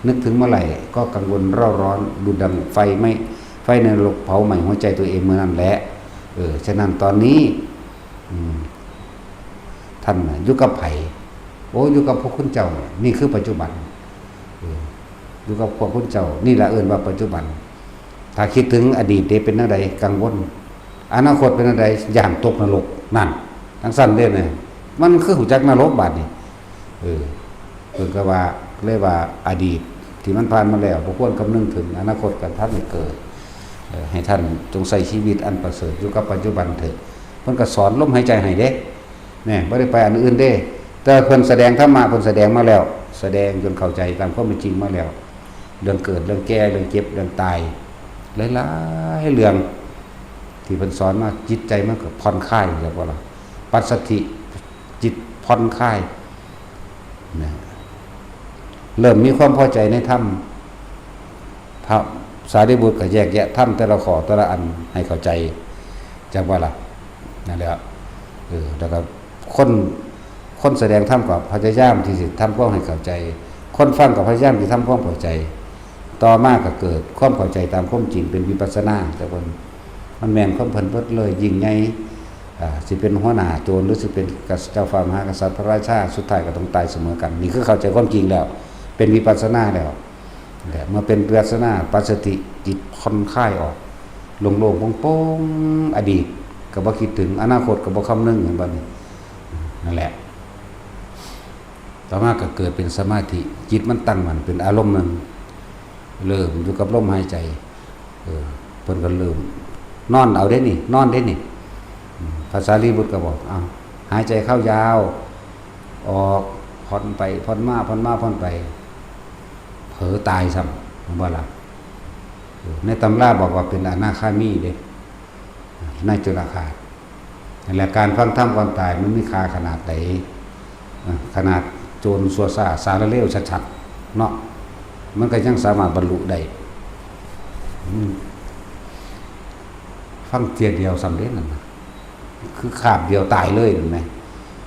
นึกถึงเมื่อไหร่ก็กังวลเร่าร้อน ดุจดังไฟไหม้ ไฟในนรกเผาไหม้หัวใจตัวเองเมื่อนั้นแหละ เออ ฉะนั้นตอนนี้ อืม ท่านน่ะอยู่กับไผ โอ้ อยู่กับพระคุณเจ้า นี่คือปัจจุบัน เออ อยู่กับพระคุณเจ้า นี่แหละเอิ้นว่าปัจจุบัน ถ้าคิดถึงอดีตเด้เป็นแนวใด กังวล อนาคตเป็นแนวใด ย้านตกนรก นั่น จั่งซั้นเด้เนี่ย มันคือฮู้จักนรกบาดนี้ เออ เพิ่นก็ว่า เลยว่าอดีตที่มันผ่านมาแล้ว บ่ควรคำนึงถึง อนาคตก็ทันได้เกิด เอ่อ ให้ท่านจงใช้ชีวิตอันประเสริฐอยู่กับปัจจุบันเถอะ เพิ่นก็สอนลมหายใจให้เด้ แหน่ บ่ได้ไปอันอื่นเด้ แต่เพิ่นแสดงธรรมะ เพิ่นแสดงมาแล้ว แสดงจนเข้าใจตามความเป็นจริงมาแล้ว เรื่องเกิด เรื่องแก่ เรื่องเจ็บ เรื่องตาย หลายๆเรื่อง ที่เพิ่นสอนมา จิตใจมันก็ผ่อนคลาย เรียกว่าล่ะ ปัสสัทธิ จิตผ่อนคลาย นะ เริ่มมีความพอใจในธรรม พระสารีบุตรก็แยกแยะธรรมแต่ละข้อแต่ละอันให้เข้าใจ จักว่าล่ะ นั่นแหละ เออ แล้วก็คน คนแสดงธรรมก็พยายามที่สิทำความให้เข้าใจ คนฟังก็พยายามที่ทำความเข้าใจ ต่อมาก็เกิดความเข้าใจตามความจริงเป็นวิปัสสนา แต่เพิ่น มันแม่นของเพิ่นเบิดเลย ยิ่งใหญ่ อ่า สิเป็นหัวหน้าโจร หรือสิเป็นเจ้าฟ้ามหากษัตริย์พระราชา สุดท้ายก็ต้องตายเสมอกัน นี่คือเข้าใจความจริงแล้ว เป็นวิปัสสนาแล้ว และเมื่อเป็นวิปัสสนา ปัสสัทธิ จิตผ่อนคลายออก โล่งๆโปร่งๆ อดีตก็บ่คิดถึง อนาคตก็บ่คำนึง เห็นบ่นี่ นั่นแหละ ต่อมาก็เกิดเป็นสมาธิ จิตมันตั้งมั่นเป็นอารมณ์หนึ่ง เริ่มอยู่กับลมหายใจ เออ เพิ่นก็เริ่ม นอนเอาเด้นี่ นอนเด้นี่ อืม พระสารีบุตรก็บอก เอา หายใจเข้ายาว ออก ผ่อนไป ผ่อนมา ผ่อนมา ผ่อนไป เผลอตายซ้ำ เห็นบ่ล่ะ เออ ในตำราบอกว่าเป็นอนาคามีเด้ ในจุลกาส นั่นแหละ การฟังธรรมก่อนตายมันมีค่าขนาดใด อ่ะ ขนาดโจรซัวซ่าสารเลวชัดๆ เนาะ มันก็ยังสามารถบรรลุได้ อืม ฟังเทื่อเดียวสำเร็จนั่นนะ คือคาบเดียวตายเลย เห็นไหม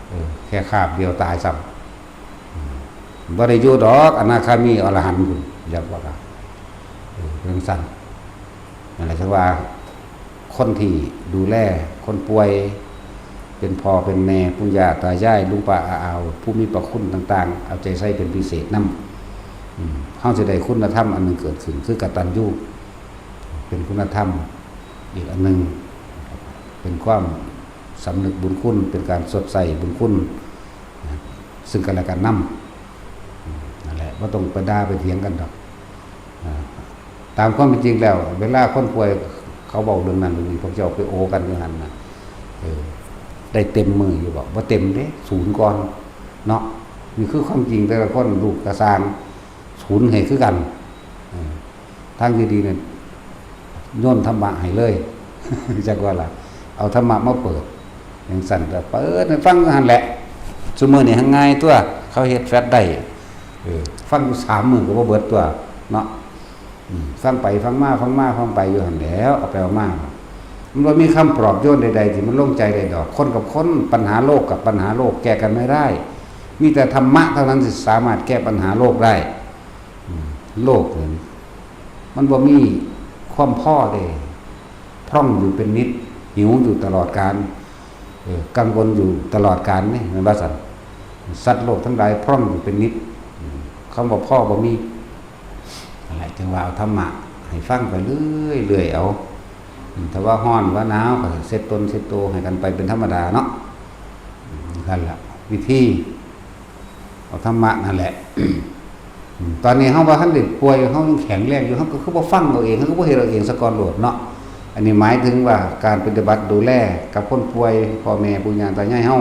เออ แค่คาบเดียวตายซ้ำ อืม บ่ได้อยู่ดอก อนาคามีอรหันต์พุ้น อยากว่า เออ เป็นซั่น นั่นแหละ ถือว่า คนที่ดูแลคนป่วย เป็นพ่อเป็นแม่ ปู่ย่าตายาย ลุงป้าอาอาว ผู้มีพระคุณต่างๆ เอาใจใส่เป็นพิเศษนำ อืม เฮาสิได้คุณธรรมอันหนึ่งเกิดขึ้น คือกตัญญู เป็นคุณธรรมอีกอันหนึ่ง เป็นความสำนึกบุญคุณ เป็นการชดใช้บุญคุณ ซึ่งกันและกันนำ อืม นั่นแหละ บ่ต้องไปด่าไปเถียงกันดอก อ่า ตามความเป็นจริงแล้ว เวลาคนป่วยเขาเว้าเรื่องนั้นเรื่องนี้ พวกเจ้าไปโอกันอยู่หั่นน่ะ เออ ได้เต็มมืออยู่บ่ บ่เต็มเด้ ศูนย์ก่อน เนาะ นี่คือความจริง แต่ละคน ลูกกะซ่าง ศูนย์ให้คือกัน เออ ทางที่ดีเนี่ย โยนธรรมะให้เลย จักว่าล่ะ เอาธรรมะมาเปิด จั่งซั่นก็เปิดให้ฟังหั่นแหละ ซุมื้อนี้หั่นง่ายตั๊ว เขาเฮ็ดแฟลชได้ เออ ฟังอยู่สามมื้อก็บ่เบิดตั๊ว เนาะ อืม ฟังไปฟังมา ฟังมาฟังไปอยู่หั่นแหล้ว เอาไปเอามา มันบ่มีคำปลอบโยนใดๆที่มันลงใจได้ดอก คนกับคน ปัญหาโลกกับปัญหาโลกแก้กันไม่ได้ มีแต่ธรรมะเท่านั้นที่สามารถแก้ปัญหาโลกได้ อืม โลกนี่มันบ่มีความพอเด้ พร่องอยู่เป็นนิด หิวอยู่ตลอดกาล เออ กังวลอยู่ตลอดกาลนี่ แม่นบ่ซั่น สัตว์โลกทั้งหลายพร่องอยู่เป็นนิด อืม คำว่าพอบ่มี นั่นแหละ จึงว่าเอาธรรมะให้ฟังไปเรื่อยๆเอา อืม ถ้าว่าร้อนว่าหนาวก็เช็ดตนเช็ดตัวให้กันไปเป็นธรรมดาเนาะ อืม นั่นแหละ วิธี เอาธรรมะนั่นแหละ อืม ตอนนี้เฮาบ่ทันได้ป่วย เฮายังแข็งแรงอยู่ เฮาก็คือบ่ฟังเอาเอง เฮาก็บ่เฮ็ดเอาเองซะก่อนโลดเนาะ อันนี้หมายถึงว่าการปฏิบัติดูแลกับคนป่วย พ่อแม่ปู่ย่าตายายเฮา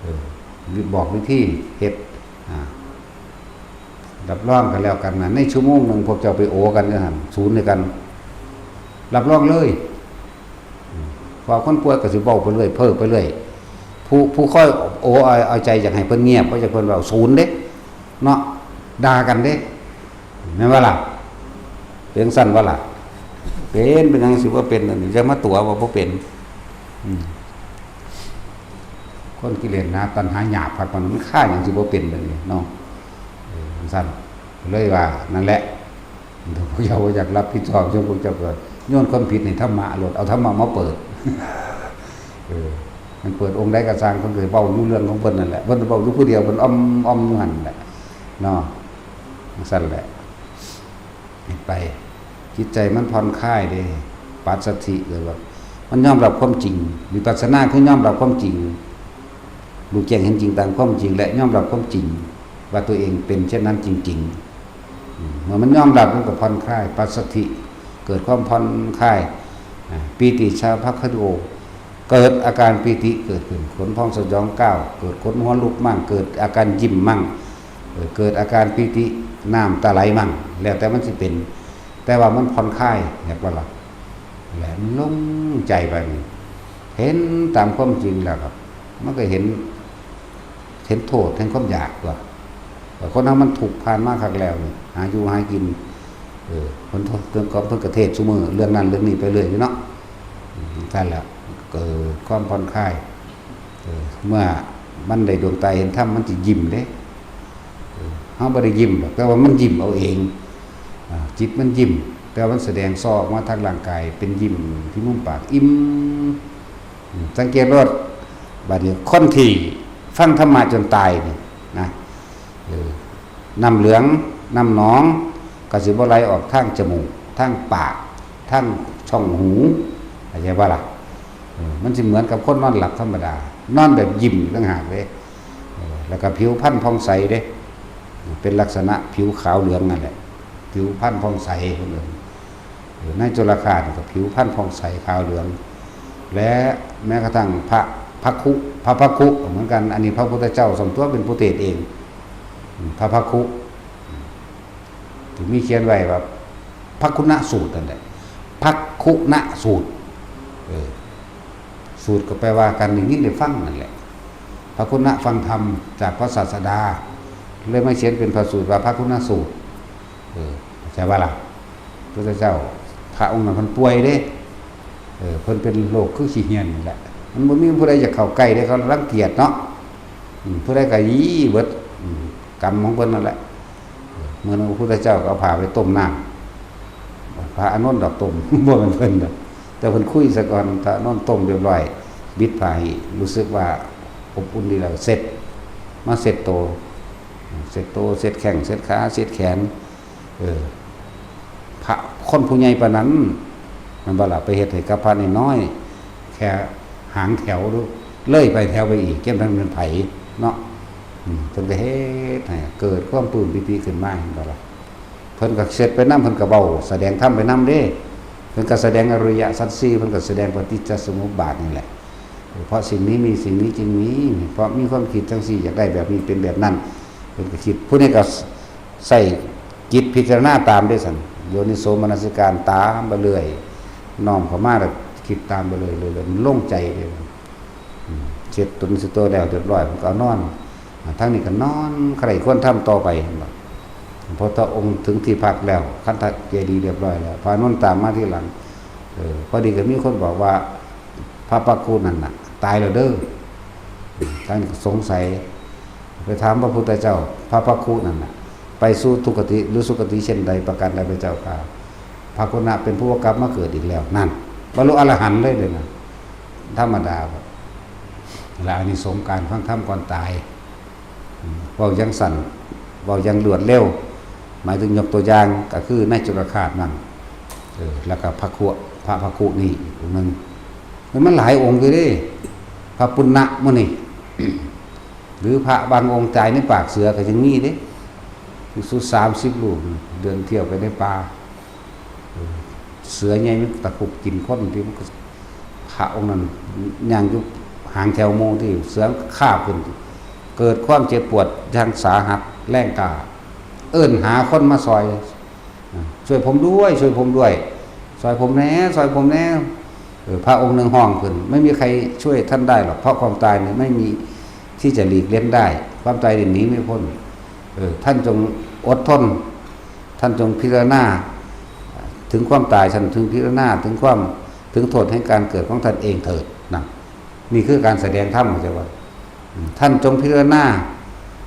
เออ บอกวิธีเฮ็ด อ่า รับรองกันแล้วกันนะ ในชั่วโมงหนึ่งพวกเจ้าไปโอกันอยู่หั่น ศูนย์ด้วยกัน รับรองเลย อืม เพราะคนป่วยก็สิเว้าไปเรื่อย เพ้อไปเรื่อย เผ ผู้ผู้คอยโอ้เอาเอาใจอยากให้เพิ่นเงียบ บ่อยากเพิ่นเว้า ศูนย์เด้ เนาะ ด่ากันเด้ แม่นบ่ล่ะ? เป็นจั่งซั้นบ่ล่ะ? เป็น เป็นหยังสิบ่เป็น อันนี้จะมาตั๋วว่าบ่เป็น อืม คนกิเลสหนา ตัณหาหยาบคักปานนั้น มันฆ่าหยังสิบ่เป็น แบบนี้เนาะ เออ จั่งซั้น เลยว่า นั่นแหละ พวกเจ้าบ่อยากรับผิดชอบ ซุมพวกเจ้าก็โยนความผิดให้ธรรมะโลด เอาธรรมะมาเปิด เออ มันเปิดองค์ใดก็ซ่าง เพิ่นก็เว้าอยู่เรื่องของเพิ่นนั่นแหละ เพิ่นเว้าอยู่ผู้เดียว เพิ่นอ่อมๆอยู่หั่นแหละ เนาะ จั่งซั้นแหละ ไป จิตใจมันผ่อนคลายเด้ ปัสสัทธิ หรือว่า มันยอมรับความจริง วิปัสสนาคือยอมรับความจริง รู้แจ้งเห็นจริงตามความจริง และยอมรับความจริง ว่าตัวเองเป็นเช่นนั้นจริงๆ อืม เมื่อมันยอมรับมันก็ผ่อนคลาย ปัสสัทธิ เกิดความผ่อนคลาย อ่า ปีติชาภัคคโด เกิดอาการปีติเกิดขึ้น ขนพองสยองก้าว เกิดขนหัวลุกมั่ง เกิดอาการยิ้มมั่ง เออ เกิดอาการปีติ น้ำตาไหลมั่ง แล้วแต่มันสิเป็น แต่ว่ามันผ่อนคลาย อยากว่าล่ะ แหละมันโล่งใจไปนี่ เห็นตามความจริงแล้วครับ มันก็เห็น เห็นโทษแห่งความอยากตัว แต่คนเฮามันทุกข์ผ่านมาคักแล้วนี่ หาอยู่หากิน เออ เพิ่นโทษ เพิ่นก็ เพิ่นก็เทศน์ซุมื้อ เรื่องนั้นเรื่องนี้ไปเรื่อยอยู่เนาะ อืม จั่งซั้นแหละ เกิดความผ่อนคลาย เออ เมื่อมันได้ดวงตาเห็นธรรม มันสิยิ้มเด้ เออ เฮาบ่ได้ยิ้มดอก แต่ว่ามันยิ้มเอาเอง อ่า จิตมันยิ้ม แต่ว่ามันแสดงส่อออกมาทางร่างกาย เป็นยิ้มที่มุมปาก อิ่ม อืม สังเกตโลด บัดนี้คนที่ฟังธรรมะจนตายนี่นะ เออ น้ำเหลือง น้ำหนอง ก็สิบ่ไหลออกทางจมูก ทางปาก ทางช่องหู เข้าใจบ่ล่ะ? เออ มันสิเหมือนกับคนนอนหลับธรรมดา นอนแบบยิ้มอยู่ต่างหากเด้ เออ แล้วก็ผิวพรรณผ่องใสเด้ เป็นลักษณะผิวขาวเหลืองนั่นแหละ ผิวพรรณผ่องใส เพิ่นเอิ้น เออ ในจุลฆาตนี่ก็ผิวพรรณผ่องใสขาวเหลือง และแม้กระทั่งพระภักคุ พระภักคุก็เหมือนกัน อันนี้พระพุทธเจ้าส่วนตัวเป็นผู้เทศน์เอง อืม พระภักคุ ที่มีเขียนไว้ว่า ภักคุณสูตรนั่นแหละ ภักคุณสูตร เออ สูตรก็แปลว่าการได้ยินได้ฟังนั่นแหละ ภักคุณฟังธรรมจากพระศาสดา เลยมาเขียนเป็นพระสูตรว่าภักคุณสูตร เออ เข้าใจบ่ล่ะ? พุทธเจ้า พระองค์นั้นเพิ่นป่วยเด้ เออ เพิ่นเป็นโรคคือขี้เหี่ยนนี่แหละ มันบ่มีผู้ใดอยากเข้าใกล้เด้ เขารังเกียจเนาะ อืม ผู้ใดก็ยี้เบิด อืม กรรมของเพิ่นนั่นแหละ เออ มื้อนั้นพระพุทธเจ้าก็เอาผ้าไปต้มน้ำ พระอานนท์ดอกต้ม บ่แม่นเพิ่นดอก แต่เพิ่นคุยซะก่อน พระอานนท์ต้มเรียบร้อย บิดผ้าให้รู้สึกว่าอบอุ่นดีแล้ว เช็ด มาเช็ดโต เช็ดโต เช็ดแข้ง เช็ดขา เช็ดแขน เออ พระคนผู้ใหญ่ปานนั้น แม่นบ่ล่ะ ไปเฮ็ดให้กับพระน้อยๆ แค่หางแถวหรือเลยไปแถวไปอีก จั่งนั้นเป็นไผเนาะ อืม เพิ่นก็เฮ็ดให้เกิดความปลื้มปีติขึ้นมา แม่นบ่ล่ะ? เพิ่นก็เช็ดไปนำ เพิ่นก็เว้าแสดงธรรมไปนำเด้ เพิ่นก็แสดงอริยสัจสี่ เพิ่นก็แสดงปฏิจจสมุปบาทนี่แหละ เพราะสิ่งนี้มีสิ่งนี้จึงมี เพราะมีความคิดจั่งซี้ อยากได้แบบนี้เป็นแบบนั้น เพิ่นก็คิด ผู้นี้ก็ใช้จิตพิจารณาตามเด้ซั่น โยนิโสมนสิการตามไปเรื่อย น้อมเข้ามาแล้วคิดตามไปเรื่อยๆ มันโล่งใจเด้ อืม เช็ดตนเช็ดตัวแล้วเรียบร้อย มันก็เอานอน อ่า ทางนี้ก็นอนใคร่ครวญธรรมต่อไป เห็นบ่? พระพุทธองค์ถึงที่พักแล้ว คันธเจดีย์เรียบร้อยแล้ว พระอานนท์ตามมาทีหลัง เออ พอดีก็มีคนบอกว่า พระภักคุนั่นน่ะ ตายแล้วเด้อ ท่านก็สงสัย ไปถามพระพุทธเจ้า พระภักคุนั่นน่ะ ไปสู่ทุกขติหรือสุคติเช่นใดประการใดพระเจ้าค่ะ ภักคุณะเป็นผู้กลับมาเกิดอีกแล้ว นั่น บรรลุอรหันต์เลยเด้อนะ ธรรมดาบ่ และอานิสงส์การฟังธรรมก่อนตาย อืม เว้าอย่างสั้น เว้าอย่างรวดเร็ว หมายถึงยกตัวอย่างก็คือในจุลฆาตนั่น เออ แล้วก็พระคุ พระภักคุนี่องค์หนึ่ง มัน มันหลายองค์อยู่เด้ พระปุณณะมื้อนี้ หรือพระบางองค์ตายในปากเสือก็ยังมีเด้ ภิกษุสามสิบรูปเดินเที่ยวไปในป่า เออ เสือใหญ่มันตะครุบกินคนที่มันก็ พระองค์นั้นย่างอยู่หางแถวหมู่ที่เสือคาบขึ้น เกิดความเจ็บปวดอย่างสาหัสแรงกล้า เอิ้นหาคนมาซอย อ่า "ช่วยผมด้วย ช่วยผมด้วย ซอยผมแหน่ ซอยผมแหน่" เออ พระองค์หนึ่งฮ้องขึ้น ไม่มีใครช่วยท่านได้หรอก เพราะความตายเนี่ยไม่มีที่จะหลีกเล่นได้ ความตายเนี่ยหนีไม่พ้น เออ ท่านจงอดทน ท่านจงพิจารณาถึงความตาย ท่านถึงพิจารณาถึงความ ถึงโทษแห่งการเกิดของท่านเองเถิดนะ นี่คือการแสดงธรรม เข้าใจบ่? อืม ท่านจงพิจารณา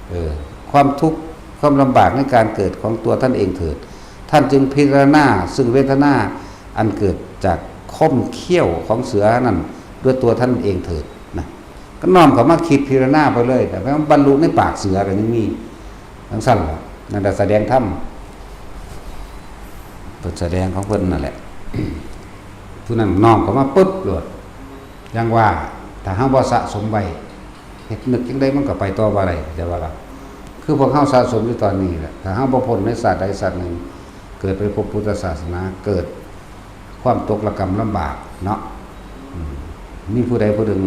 เออ ความทุกข์ความลำบากในการเกิดของตัวท่านเองเถิด ท่านจึงพิจารณาซึ่งเวทนาอันเกิดจากคมเขี้ยวของเสือนั่นด้วยตัวท่านเองเถิดนะ ก็น้อมเข้ามาคิดพิจารณาไปเลย แต่ว่าบรรลุในปากเสือก็ยังมี จั่งซั่นล่ะ นั่นแหละแสดงธรรม เพิ่นแสดงของเพิ่นนั่นแหละ ผู้นั้นน้อมเข้ามาปุ๊บโลด อย่างว่า ถ้าเฮาบ่สะสมไว้ เฮ็ดนึกจั่งใดมันก็ไปต่อบ่ได้ เข้าใจบ่ล่ะ? คือพวกเฮาสะสมอยู่ตอนนี้แหละ ถ้าเฮาบ่พ้นในชาติใดชาติหนึ่ง เกิดไปพบพุทธศาสนา เกิดความตกระกำลำบากเนาะ อืม มีผู้ใดผู้หนึ่ง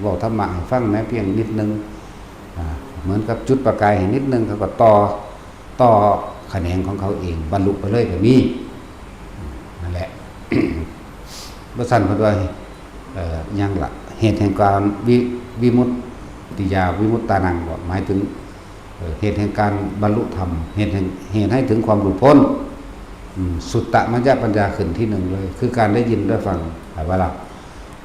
เว้าธรรมะให้ฟังแม้เพียงนิดนึง อ่า เหมือนกับจุดประกายให้นิดนึง เขาก็ต่อ ต่อแขนงของเขาเอง บรรลุไปเลยก็มี นั่นแหละ บ่ซั้นเพิ่นว่า เอ่อ หยังล่ะ เหตุแห่งการวิ วิมุตติยา วิมุตตานัง บ่ หมายถึง เอ่อ เหตุแห่งการบรรลุธรรม เหตุแห่ง เหตุให้ถึงความหลุดพ้น อืม สุตตมัญญปัญญาขึ้นที่หนึ่งเลย คือการได้ยินได้ฟัง หมายว่าล่ะ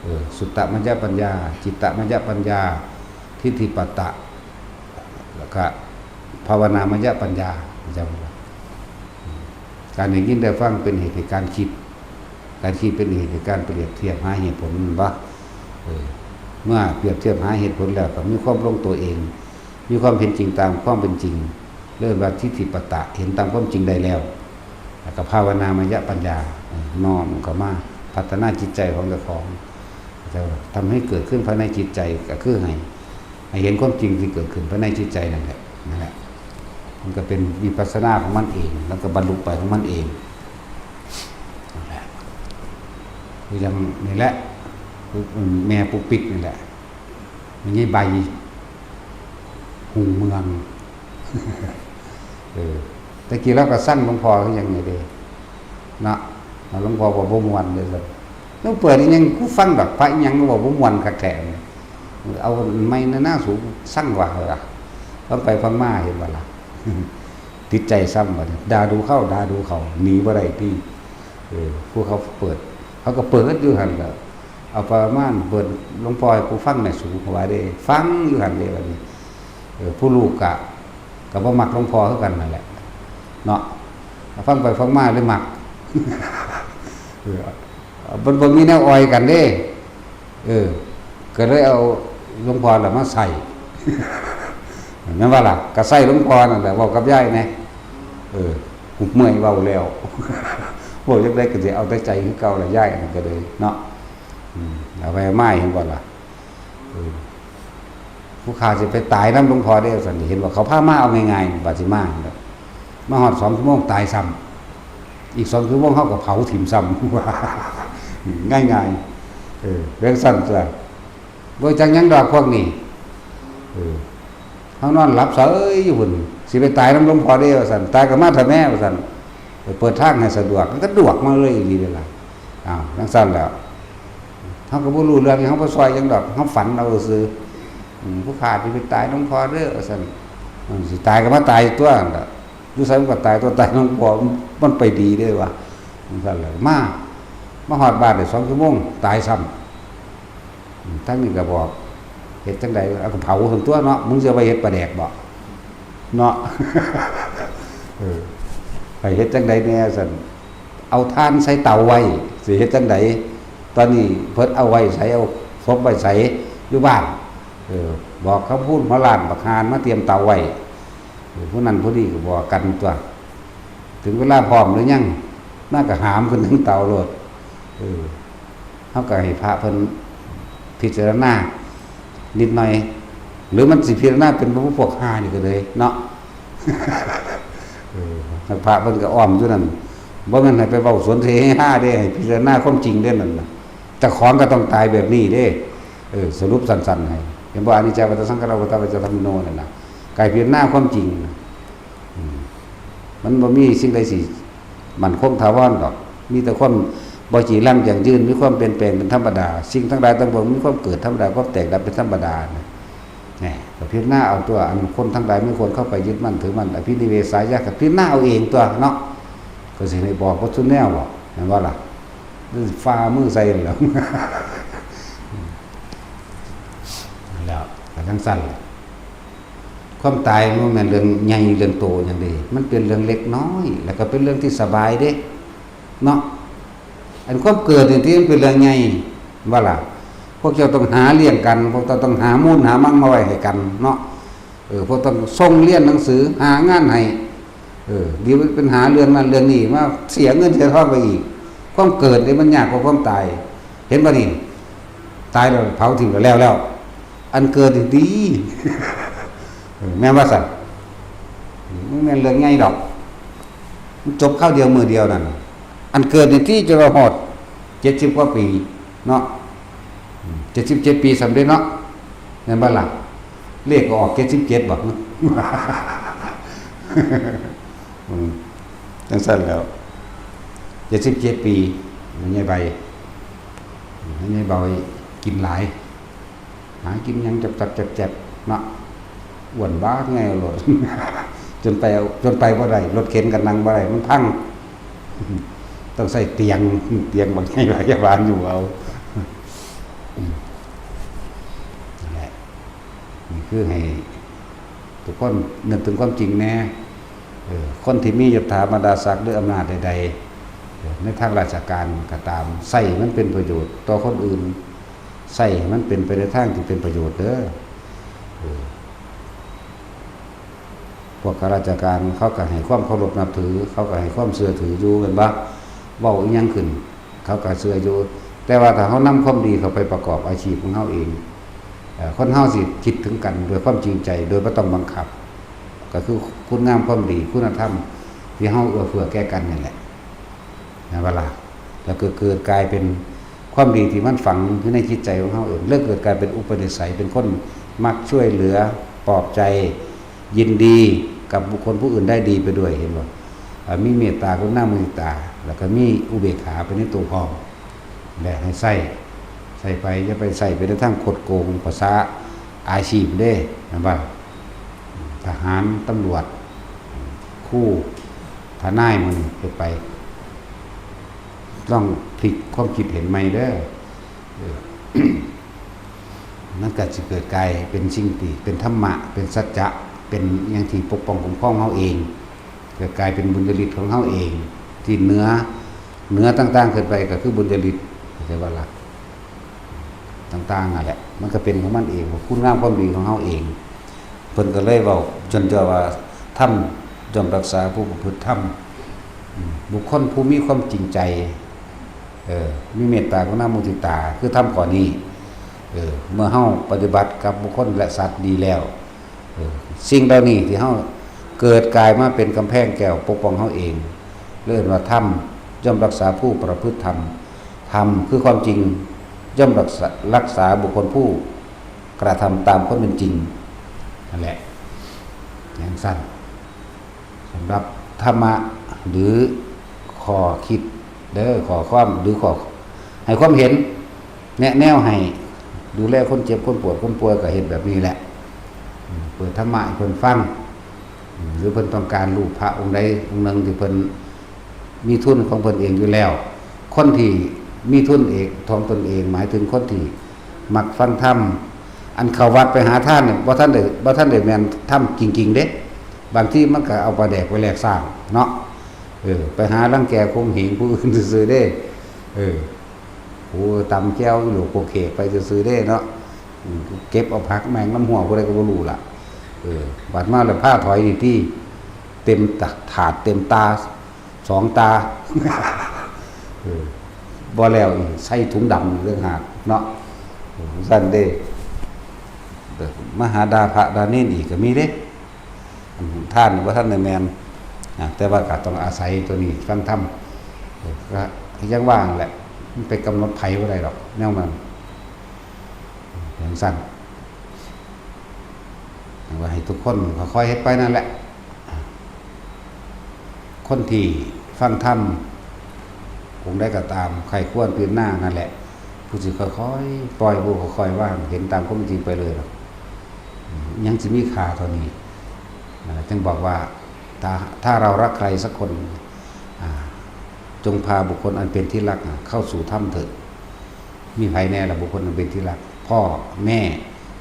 เออ สุตตมัญญปัญญา จิตตมัญญปัญญา ทิฏฐิปัตตะ แล้วก็ภาวนามยปัญญา จำไว้ การได้ยินได้ฟังเป็นเหตุแห่งการคิด การคิดเป็นเหตุแห่งการเปรียบเทียบหาเหตุผล แม่นบ่? เออ เมื่อเปรียบเทียบหาเหตุผลแล้วก็มีความลงตัวเอง มีความเห็นจริงตามความเป็นจริง เรียกว่าทิฏฐิปัตตะ เห็นตามความจริงได้แล้ว แล้วก็ภาวนามยปัญญา เออ น้อมเข้ามาพัฒนาจิตใจของเจ้าของ จะทำให้เกิดขึ้นภายในจิตใจ ก็คือให้ ให้เห็นความจริงที่เกิดขึ้นภายในจิตใจนั่นแหละ นั่นแหละ มันก็เป็นวิปัสสนาของมันเอง แล้วก็บรรลุไปของมันเอง นั่นแหละ คืออย่างนี่แหละ แม่ปุกปิกนี่แหละ แม่ใหญ่ใบ ฮู้เมือง เออ แต่กี้ลาวก็ซังหลวงพ่อคือหยังนี่เด้ เนาะ หลวงพ่อก็บ่ม่วนเด้ ลาวเปิดอีหยังกูฟังดอก พระอีหยังก็เว้าบ่ม่วนคักแท้ เอาไม้หน้าๆ สูงซังว่า เออ ฟังไปฟังมาเห็นบ่ล่ะ ติดใจซ้ำบัดนี้ ด่าดูเข้า ด่าดูเขา หนีบ่ได้ติ เออ ผู้เขาเปิด เขาก็เปิดอยู่หั่นล่ะ เอาประมาณเปิดหลวงพ่อให้กูฟังแหน่สู เขาว่าเด้ ฟังอยู่หั่นเด้บัดนี้ เออ ผู้ลูกกะ ก็บ่มักหลวงพ่อคือกันนั่นแหละ เนาะ ฟังไปฟังมาเลยมัก เออ มันบ่มีแนวอ่อยกันเด้ เออ ก็เลยเอาหลวงพ่อน่ะมาใส่ แม่นบ่ล่ะ ก็ใส่หลวงพ่อนั่นแหละ เว้ากับยายแหน่ เออ กูเมื่อยเว้าแล้ว เว้าจั่งใดก็สิเอาแต่ใจคือเก่าล่ะยาย อันนั้นก็เลยเนาะ อืม เอาไปมาเห็นบ่ล่ะ เออ ผู้ข้าสิไปตายนำหลวงพ่อเด้ ซั่น เห็นว่าเขาพามาเอาง่ายๆ บาดสิมา มาฮอดสองชั่วโมงตายซ้ำ อีกสองชั่วโมงเขาก็เผาถิ่มซ้ำ ง่ายๆ เออ เรื่องสั้นตัว บ่จักหยังดอกพวกนี้ เออ เฮานอนหลับเสยอยู่พุ่น สิไปตายนำหลวงพ่อเด้ ว่าซั่น ตายก็มาเถอะแม่ ว่าซั่น ไปเปิดทางให้สะดวก มันก็ดวกมาเลยอีหลีเด้ล่ะ อ้าว จั่งซั่นแล้ว เฮาก็บ่รู้เรื่องหยัง เฮาบ่ซอยหยังดอก เฮาฝันเอาซื่อ อืม ผู้ข้าสิไปตายหลวงพ่อเด้อ ว่าซั่น อืม สิตายก็มาตายตัวนั่นล่ะ อยู่ไสมันก็ตายตัว ตายหลวงพ่อ มันไปดีเด้วะ จั่งซั่นแหละ มา มาฮอดบ้านได้สองชั่วโมง ตายซ้ำ อืม ทางนี้ก็บอก เฮ็ดจั่งใด เอาก็เผาซั่นตัวเนาะ มึงสิเอาไปเฮ็ดปลาแดกบ่ เนาะ เออ ไปเฮ็ดจั่งใดแหน่ซั่น เอาถ่านใส่เตาไว้ สิเฮ็ดจั่งใด ตอนนี้เพิ่นเอาไว้ไส เอาศพไว้ไส อยู่บ้าน เออ บอกคำพูนหัวล้านบักฮานมาเตรียมเตาไว้ เออ ผู้นั้นผู้นี้ก็บอกกันตัว ถึงเวลาพร้อมหรือยัง มาก็หามขึ้นถึงเตาโลด เออ เฮาก็ให้พระเพิ่นพิจารณานิดหน่อย หรือมันสิพิจารณาเป็นพวกฮานี่ก็เลยเนาะ เออ พระเพิ่นก็อ้อมอยู่นั่น บ่แม่นให้ไปเว้าสนเทเฮฮาเด้ ให้พิจารณาความจริงเด้นั่นน่ะ เจ้าของก็ต้องตายแบบนี้เด้ เออ สรุปสั้นๆ ให้ เห็นบ่ อนิจจาวัฏฏะสังขารา วัฏฏะปะปัจจาธัมมิโน นั่นน่ะ กายพิจารณาความจริงน่ะ อืม มันบ่มีสิ่งใดสิมั่นคงถาวรดอก มีแต่ความ บ่จีรังยั่งยืน มีความเปลี่ยนแปลงเป็นธรรมดา สิ่งทั้งหลายทั้งปวงมีความเกิดธรรมดา ความแตกดับเป็นธรรมดานะ แหม ก็พิจารณาเอาตัว อันคนทั้งหลายไม่ควรเข้าไปยึดมั่นถือมั่น อภินิเวสายะ ก็พิจารณาเอาเองตัวเนาะ ก็สิให้บอกว่าสุดแนวบอก เห็นว่าล่ะ ฝ่ามือใส่แล้ว แล้วก็จังซั่นล่ะ ความตายมันแม่นเรื่องใหญ่เรื่องโตอย่างเดียว มันเป็นเรื่องเล็กน้อย แล้วก็เป็นเรื่องที่สบายเด้ เนาะ อันความเกิดนี่ที่มันเป็นเรื่องใหญ่ ว่าล่ะ พวกเจ้าต้องหาเลี้ยงกัน พวกเจ้าต้องหามูลหามังมาไว้ให้กันเนาะ เออ พวกต้องส่งเรียนหนังสือ หางานให้ เออ เดี๋ยวเป็นหาเรื่องนั้นเรื่องนี้ มาเสียเงินเสียทองไปอีก ความเกิดนี่มันยากกว่าความตาย เห็นบ่นี่ ตายแล้วเผาทิ้งแล้วแล้ว อันเกิดนี่ดี เออ แม่นว่าซั่น มันแม่นเรื่องใหญ่ดอก มันจบคราวเดียวมื้อเดียวนั่น อันเกิดนี่ที่จะมาฮอด เจ็ดสิบกว่าปี เนาะ อืม เจ็ดสิบเจ็ดปีสำเร็จเนาะ แม่นบ่ล่ะ เลขก็ออก เจ็ดสิบเจ็ด บ่ อืม จังซั่นแล้ว เจ็ดสิบเจ็ดปี มันใหญ่ใบ มันใหญ่ใบ กินหลาย หากินหยังจับๆๆๆ เนาะ อ้วนบ้าไงรถ จนไป จนไปบ่ได้ รถเข็นก็นั่งบ่ได้ มันพัง ต้องใส่เตียง เตียงบักใหญ่พยาบาลอยู่เอา นั่นแหละ นี่คือให้ทุกคนนึกถึงความจริงแน่ เออ คนที่มียศถาบรรดาศักดิ์หรืออำนาจใดๆ เออ ในทางราชการก็ตาม ใช้มันเป็นประโยชน์ต่อคนอื่น ใช้มันเป็นไปในทางที่เป็นประโยชน์เด้อ เออ พวกข้าราชการเขาก็ให้ความเคารพนับถือ เขาก็ให้ความเชื่อถืออยู่ แม่นบ่ เว้าอีหยังขึ้น เขาก็เชื่ออยู่ แต่ว่าถ้าเฮานำความดีเข้าไปประกอบอาชีพของเฮาเอง เอ่อ คนเฮาสิคิดถึงกันด้วยความจริงใจ โดยบ่ต้องบังคับ ก็คือคุณงามความดี คุณธรรมที่เฮาเอื้อเฟื้อแก่กันนี่แหละ แม่นบ่ล่ะ แล้วก็เกิดกลายเป็นความดีที่มันฝังอยู่ในจิตใจของเฮาเอง แล้วเกิดกลายเป็นอุปนิสัย เป็นคนมักช่วยเหลือ ปลอบใจ ยินดีกับบุคคลผู้อื่นได้ดีไปด้วย เห็นบ่ อ่า มีเมตตากรุณามุทิตา แล้วก็มีอุเบกขาไปในตัวพร้อม และให้ใช้ ใช้ไป อย่าไปใช้ไปในทางคดโกง ภาษาอาชีพเด้ แม่นบ่ ทหาร ตำรวจ ครู ทนาย หมู่นี้ เฮ็ดไป ลองพลิกความคิดเห็นใหม่เด้อ เออ มันก็สิเกิดกลายเป็นสิ่งที่เป็นธรรมะ เป็นสัจจะ เป็นหยังที่ปกป้องคุ้มครองเฮาเอง เกิดกลายเป็นบุญญาฤทธิ์ของเฮาเอง ที่เหนือ เหนือต่างๆขึ้นไปก็คือบุญญาฤทธิ์ เข้าใจบ่ล่ะ ต่างๆนั่นแหละ มันก็เป็นของมันเอง คุณงามความดีของเฮาเอง เพิ่นก็เลยเว้าจนเจอว่า ธรรมย่อมรักษาผู้ประพฤติธรรม อืม บุคคลผู้มีความจริงใจ เออ มีเมตตากรุณามุทิตา คือธรรมข้อนี้ เออ เมื่อเฮาปฏิบัติกับบุคคลและสัตว์ดีแล้ว เออ สิ่งเหล่านี้ที่เฮาเกิดกลายมาเป็นกำแพงแก้วปกป้องเฮาเอง เรียกว่าธรรมย่อมรักษาผู้ประพฤติธรรม ธรรมคือความจริง ย่อมรักษา รักษาบุคคลผู้กระทำตามความเป็นจริง นั่นแหละ อย่างสั้น สำหรับธรรมะ หรือข้อคิดเด้อ ข้อความ หรือข้อ ให้ความเห็น แนะแนวให้ดูแลคนเจ็บ คนปวด คนป่วย ก็เฮ็ดแบบนี้แหละ อืม เปิดธรรมะให้เพิ่นฟัง อืม หรือเพิ่นต้องการรูปพระองค์ใดองค์หนึ่งที่เพิ่นมีทุนของเพิ่นเองอยู่แล้ว คนที่มีทุนเองของตนเอง หมายถึงคนที่มักฟังธรรม อันเข้าวัดไปหาทานเนี่ย บ่ทันได้ บ่ทันได้แม่นธรรมจริงๆเด้ บางทีมันก็เอาปลาแดกไปแลกสร้างเนาะ เออ ไปหารังแกข่มเหงผู้อื่นซื่อๆเด้ เออ โอ้ ตำแจ่วอยู่โขกเขกไปซื่อๆเด้เนาะ อืม เก็บเอาผักแมงน้ำหัวผู้ใดก็บ่รู้ล่ะ เออ บัดมาแล้วพาถอยนี่ติ เต็มถาดเต็มตา สองตา เออ บ่แล้วอีก ใส่ถุงดำอีกต่างหากเนาะ เออ ซั่นเด้ เออ มาหาด่าพระด่าเณรอีกก็มีเด้ อืม ทานนี่บ่ทันได้แม่น อ่ะ แต่ว่าก็ต้องอาศัยตัวนี้ฟังธรรม เออ ก็ยังว่าหั่นแหละ มันไปกำหนดไผบ่ได้ดอก แนวมัน จั่งซั้น ว่าให้ทุกคนค่อยๆเฮ็ดไปนั่นแหละ คนที่ฟังธรรม องค์ใดก็ตาม ใคร่ครวญพิจารณานั่นแหละ ผู้สิค่อยๆปล่อย ผู้ค่อยๆวาง เห็นตามความจริงไปเลยหรอก อืม ยังสิมีค่าเท่านี้ นั่นแหละ จึงบอกว่า ถ้า ถ้าเรารักใครสักคน อ่า จงพาบุคคลอันเป็นที่รัก อ่ะ เข้าสู่ถ้ำเถิด มีไผแน่ล่ะบุคคลอันเป็นที่รัก พ่อแม่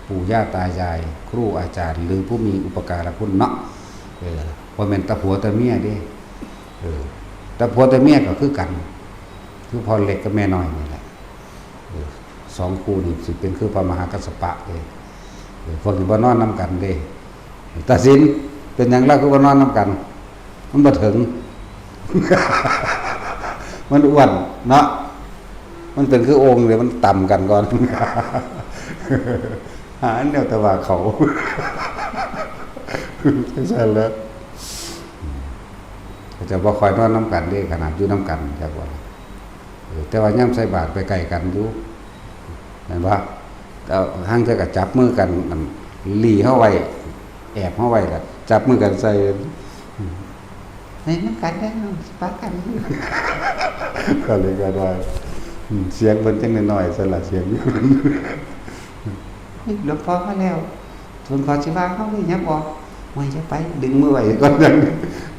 ปู่ย่าตายาย ครูอาจารย์ หรือผู้มีอุปการะคุณเนาะ เออ บ่แม่นแต่ผัวแต่เมียเด้ เออ แต่ผัวแต่เมียก็คือกัน คือพ่อเล็กกับแม่น้อยนี่แหละ เออ สองคู่นี่สิเป็นคือพระมหากัสสปะเด้ เออ พวกนี้บ่นอนนำกันเด้ ตาสิน เป็นหยังลาวคือบ่นอนนำกัน มันบ่ถึง มันอ้วนเนาะ มันเป็นคือโอ่งเด้ มันต่ำกันก่อน หาแนวแต่ว่าเขา จั่งซั้นแหละ เขาเจ้าบ่ค่อยนอนนำกันเด้ ขนาดอยู่นำกัน จักว่า เออ แต่ว่ายามใส่บาตรไปใกล้กันอยู่ แม่นบ่ เอา ห่างเทื่อก็จับมือกัน อัน หลี้เฮาไว้ แอบเฮาไว้ล่ะ จับมือกันใส่ เฮ้ย นำกันเด้อ ปะกัน ก็เลยก็ได้ อืม เสียงเพิ่นจังน้อยๆ ซั่นล่ะ เสียง เฮ้ย หลวงพ่อมาแล้ว ส่วนขอสิว่าเฮาเลยหยังออก โอ้ย อย่าไป ดึงมือไว้ก่อน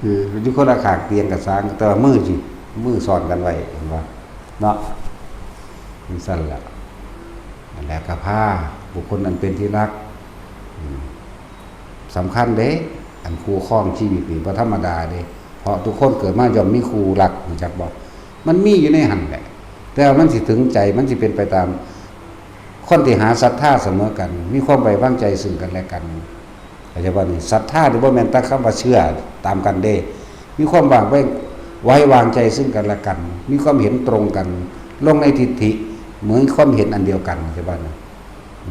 เออ อยู่คนละข้างเตียงกับสาง แต่ว่ามือสิ มือซ้อนกันไว้ เห็นบ่ เนาะ จั่งซั้นล่ะ นั่นแหละ ก็พาบุคคลอันเป็นที่รัก อืม สำคัญเด้ อันคู่ครองชีวิตนี่บ่ธรรมดาเด้ เพราะทุกคนเกิดมาย่อมมีคู่รัก รู้จักบ่ มันมีอยู่ในหั่นแหละ แต่ว่ามันสิถึงใจ มันสิเป็นไปตาม คนที่หาศรัทธาเสมอกัน มีความไว้วางใจซึ่งกันและกัน เข้าใจบ่นี่ ศรัทธานี่บ่แม่นแต่คำว่าเชื่อตามกันเด้ มีความวางไว้ ไว้วางใจซึ่งกันและกัน มีความเห็นตรงกัน ลงในทิฏฐิ เหมือนความเห็นอันเดียวกัน เข้าใจบ่นี่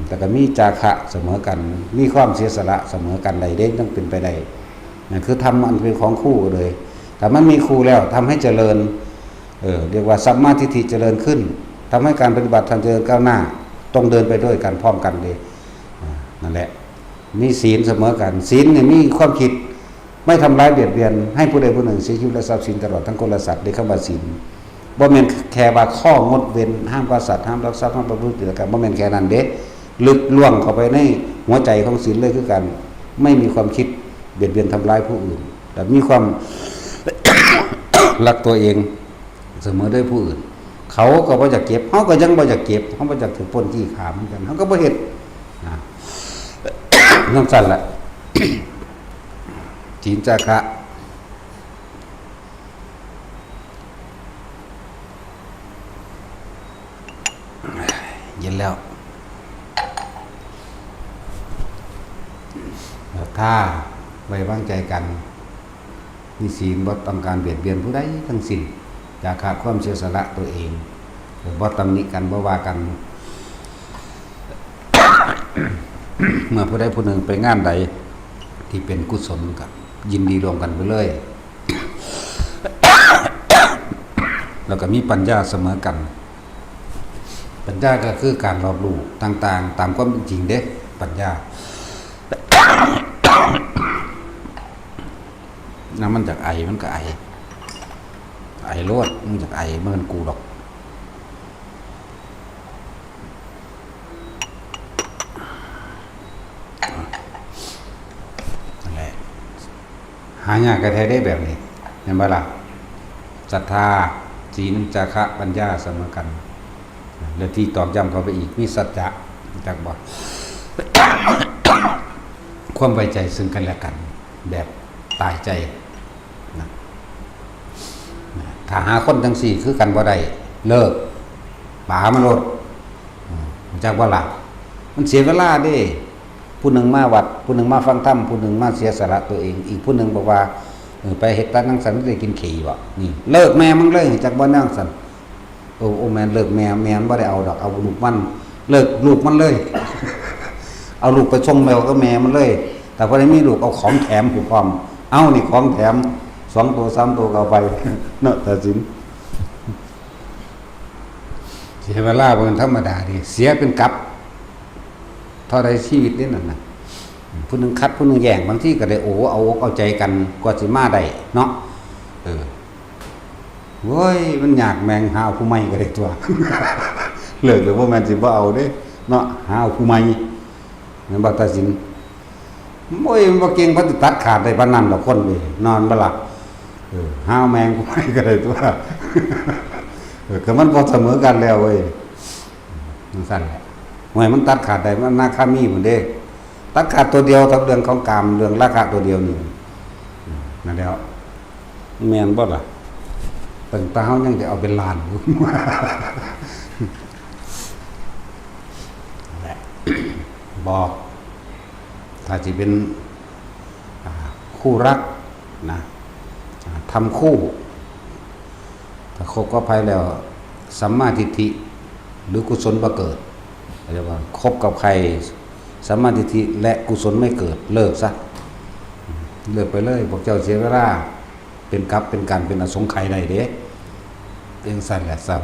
แต่ก็มีจาคะเสมอกัน มีความเสียสละเสมอกันได้เด้ ต้องเป็นไปได้ นั่นคือธรรมอันเป็นของคู่เลย แต่มันมีคู่แล้ว ทำให้เจริญ เออ เรียกว่าสัมมาทิฏฐิเจริญขึ้น ทำให้การปฏิบัติธรรมเจริญก้าวหน้า ต้องเดินไปด้วยกันพร้อมกันเลย อ่า นั่นแหละ มีศีลเสมอกัน ศีลเนี่ยมีความคิด ไม่ทำร้ายเบียดเบียน ให้ผู้ใดผู้หนึ่งเสียชีวิตและทรัพย์สินตลอดทั้งคนและสัตว์ เรียกคำว่าศีล บ่แม่นแค่ว่าข้องดเว้น ห้ามฆ่าสัตว์ ห้ามลักทรัพย์ ห้ามประพฤติผิดในกาม บ่แม่นแค่นั้นเด้ ลึกล่วงเข้าไปในหัวใจของศีลเลยคือกัน ไม่มีความคิดเบียดเบียนทำร้ายผู้อื่น แต่มีความ รักตัวเอง เสมอด้วยผู้อื่น เขาก็บ่อยากเก็บ เฮาก็ยังบ่อยากเก็บ เฮาบ่อยากถูกปล้นจี้ฆ่าเหมือนกัน เฮาก็บ่เฮ็ด นะ นั่นสั่นละ ศีลจาคะ เย็นแล้ว ศรัทธา ไว้วางใจกัน มีศีล บ่ต้องการเบียดเบียนผู้ใดทั้งสิ้น จาคะ ความเสียสละตัวเอง บ่ตำหนิกัน บ่ว่ากัน เมื่อผู้ใดผู้หนึ่งไปงานใดที่เป็นกุศลก็ยินดีร่วมกันไปเลย แล้วก็มีปัญญาเสมอกัน ปัญญาก็คือการรอบรู้ต่างๆ ตามความเป็นจริงเด้ ปัญญา น้ำมันจากไอมันก็ไอ ไอโลด มันจากไอ มันกูดอก นั่นแหละ หายากกระแท้ได้แบบนี้ เห็นบ่ล่ะ ศรัทธา ศีล จาคะ ปัญญา เสมอกัน และที่ตอกย้ำเข้าไปอีก มีสัจจะ รู้จักบ่ ความไว้ใจซึ่งกันและกัน แบบตายใจ นะ นะ ถ้าหาคนจังซี่คือกันบ่ได้ เลิก ป๋ามันโลด อืม รู้จักบ่ล่ะ มันเสียเวลาเด้ ผู้หนึ่งมาวัด ผู้หนึ่งมาฟังธรรม ผู้หนึ่งมาเสียสละตัวเอง อีกผู้หนึ่งบอกว่า เออ ไปเฮ็ดตานจั่งซั้น มันสิได้กินขี้บ่ นี่ เลิกแม่มึงเลย รู้จักบ่ แนวจั่งซั้น โอ้ โอ้ แม่น เลิกแม่ แม่มันบ่ได้เอาดอก เอาลูกมัน เลิกลูกมันเลย เอาลูกไปส่งแม่กับแม่มันเลย แต่พอได้มีลูก เอาของแถมผู้พร้อม เอานี่ของแถม สองตัว สามตัวก็เอาไป เนาะ ตัดสิน เสียเวลาบ่แม่นธรรมดาเด้ เสียเป็นกับ เท่าใดชีวิตนี่นั่นน่ะ ผู้หนึ่งขัด ผู้หนึ่งแย่ง บางทีก็ได้ โอ้ เอาอกเอาใจกัน กว่าสิมาได้เนาะ เออ โอ้ย มันยากแม่ง หาเอาผู้ใหม่ก็ได้ตัว เลิกแล้ว บ่แม่นสิบ่เอาเด้เนาะ หาเอาผู้ใหม่ แม่นบ่ ตาสิน โอ้ย มันบ่เก่ง พัดสิตัดขาดได้ปานนั้นดอกคนเว้ย นอนบ่หลับ เออ หาเอาแม่งผู้ใหม่ก็ได้ตัว เออ ก็มันบ่เสมอกันแล้วเว้ย จั่งซั่นแหละ ห้วย มันตัดขาดได้ มันอนาคามีพุ้นเด้ ตัดขาดตัวเดียวกับเรื่องของกาม เรื่องราคะตัวเดียวนี่ อืม นั่นแหล้ว แม่นบ่ล่ะ ตั้งแต่เฮายังจะเอาเป็นล้านอยู่ นั่นแหละ บ่ ถ้าสิเป็น อ่า คู่รักนะ อ่า ทำคู่ ถ้าคบกับใครแล้ว สัมมาทิฏฐิ หรือกุศลบ่เกิด เรียกว่าคบกับใคร สัมมาทิฏฐิและกุศลไม่เกิด เลิกซะ เลิกไปเลย พวกเจ้าเสียเวลา เป็นกัปเป็นกัน เป็นอสงไขยได้เด้ จั่งซั่นแหละซ้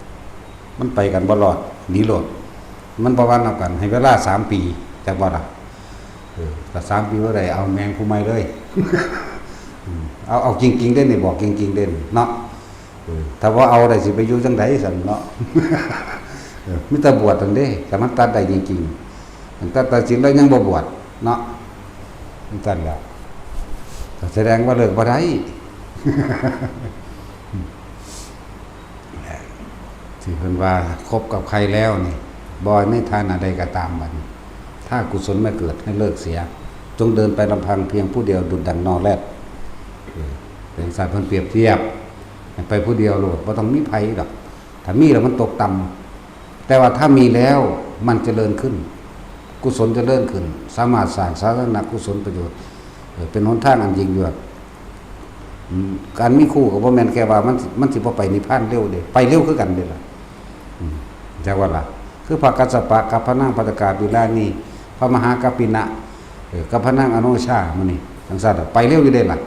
ำ มันไปกันบ่รอด หนีโลด มันบ่ว่านำกัน ให้เวลาสามปี จักบ่ล่ะ เออ ถ้าสามปีบ่ได้ เอาแม่งผู้ใหม่เลย อืม เอา เอาจริงๆเด้นี่ บอกจริงๆเด้นี่เนาะ เออ ถ้าบ่เอาได้สิไปอยู่จั่งใดซั่นเนาะ เออ มีแต่บวชนั่นเด้ ถ้ามันตัดได้จริงๆ ตั้งแต่ตัดสินแล้วยังบ่บวชเนาะ จั่งซั่นแหละ ก็แสดงว่าเลิกบ่ได้ ที่เพิ่นว่าคบกับใครแล้วนี่ บ่ในฐานะใดก็ตามบัดนี้ ถ้ากุศลไม่เกิดให้เลิกเสีย จงเดินไปลำพังเพียงผู้เดียวดุจดั่งนอแรด เออ เป็นสัตว์เพิ่นเปรียบเทียบ ให้ไปผู้เดียวโลด บ่ต้องมีไผดอก ถ้ามีแล้วมันตกต่ำ แต่ว่าถ้ามีแล้วมันเจริญขึ้น กุศลเจริญขึ้น สามารถสร้างสาธารณกุศลประโยชน์ เออ เป็นหนทางอันยิ่งยวด อืม การมีคู่ก็บ่แม่นแค่ว่ามันสิ มันสิบ่ไปนิพพานเร็วเด้ ไปเร็วคือกันเด้ล่ะ อืม จักว่าล่ะ คือพระกัสสปะกับพระนางภัททกาปิลานี พระมหากัปปินะ เออ กับพระนางอโนชามื้อนี้ จั่งซั่นล่ะ ไปเร็วอยู่เด้ล่ะ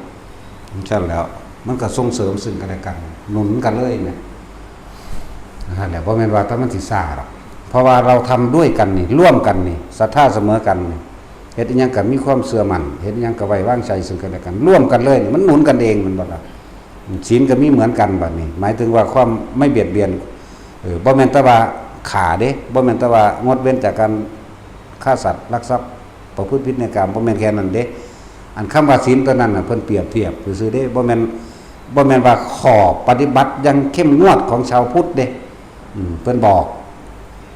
จั่งซั่นแล้ว มันก็ส่งเสริมซึ่งกันและกัน หนุนกันเลยนะ นั่นแหละ บ่แม่นว่าแต่มันสิซ่าดอก เพราะว่าเราทำด้วยกันนี่ ร่วมกันนี่ ศรัทธาเสมอกันนี่ เฮ็ดอิหยังก็มีความเชื่อมั่น เฮ็ดอิหยังก็ไว้วางใจซึ่งกันและกัน ร่วมกันเลยนี่ มันหนุนกันเอง แม่นบ่ล่ะ ศีลก็มีเหมือนกันบัดนี้ หมายถึงว่าความไม่เบียดเบียน เออ บ่แม่นแต่ว่าฆ่าเด้ บ่แม่นแต่ว่างดเว้นจากการฆ่าสัตว์ ลักทรัพย์ ประพฤติผิดในกาม บ่แม่นแค่นั้นเด้ อันคำว่าศีลตัวนั้นน่ะ เพิ่นเปรียบเทียบซื่อๆเด้ บ่แม่น บ่แม่นว่าข้อปฏิบัติอย่างเข้มงวดของชาวพุทธเด้ อืม เพิ่นบอก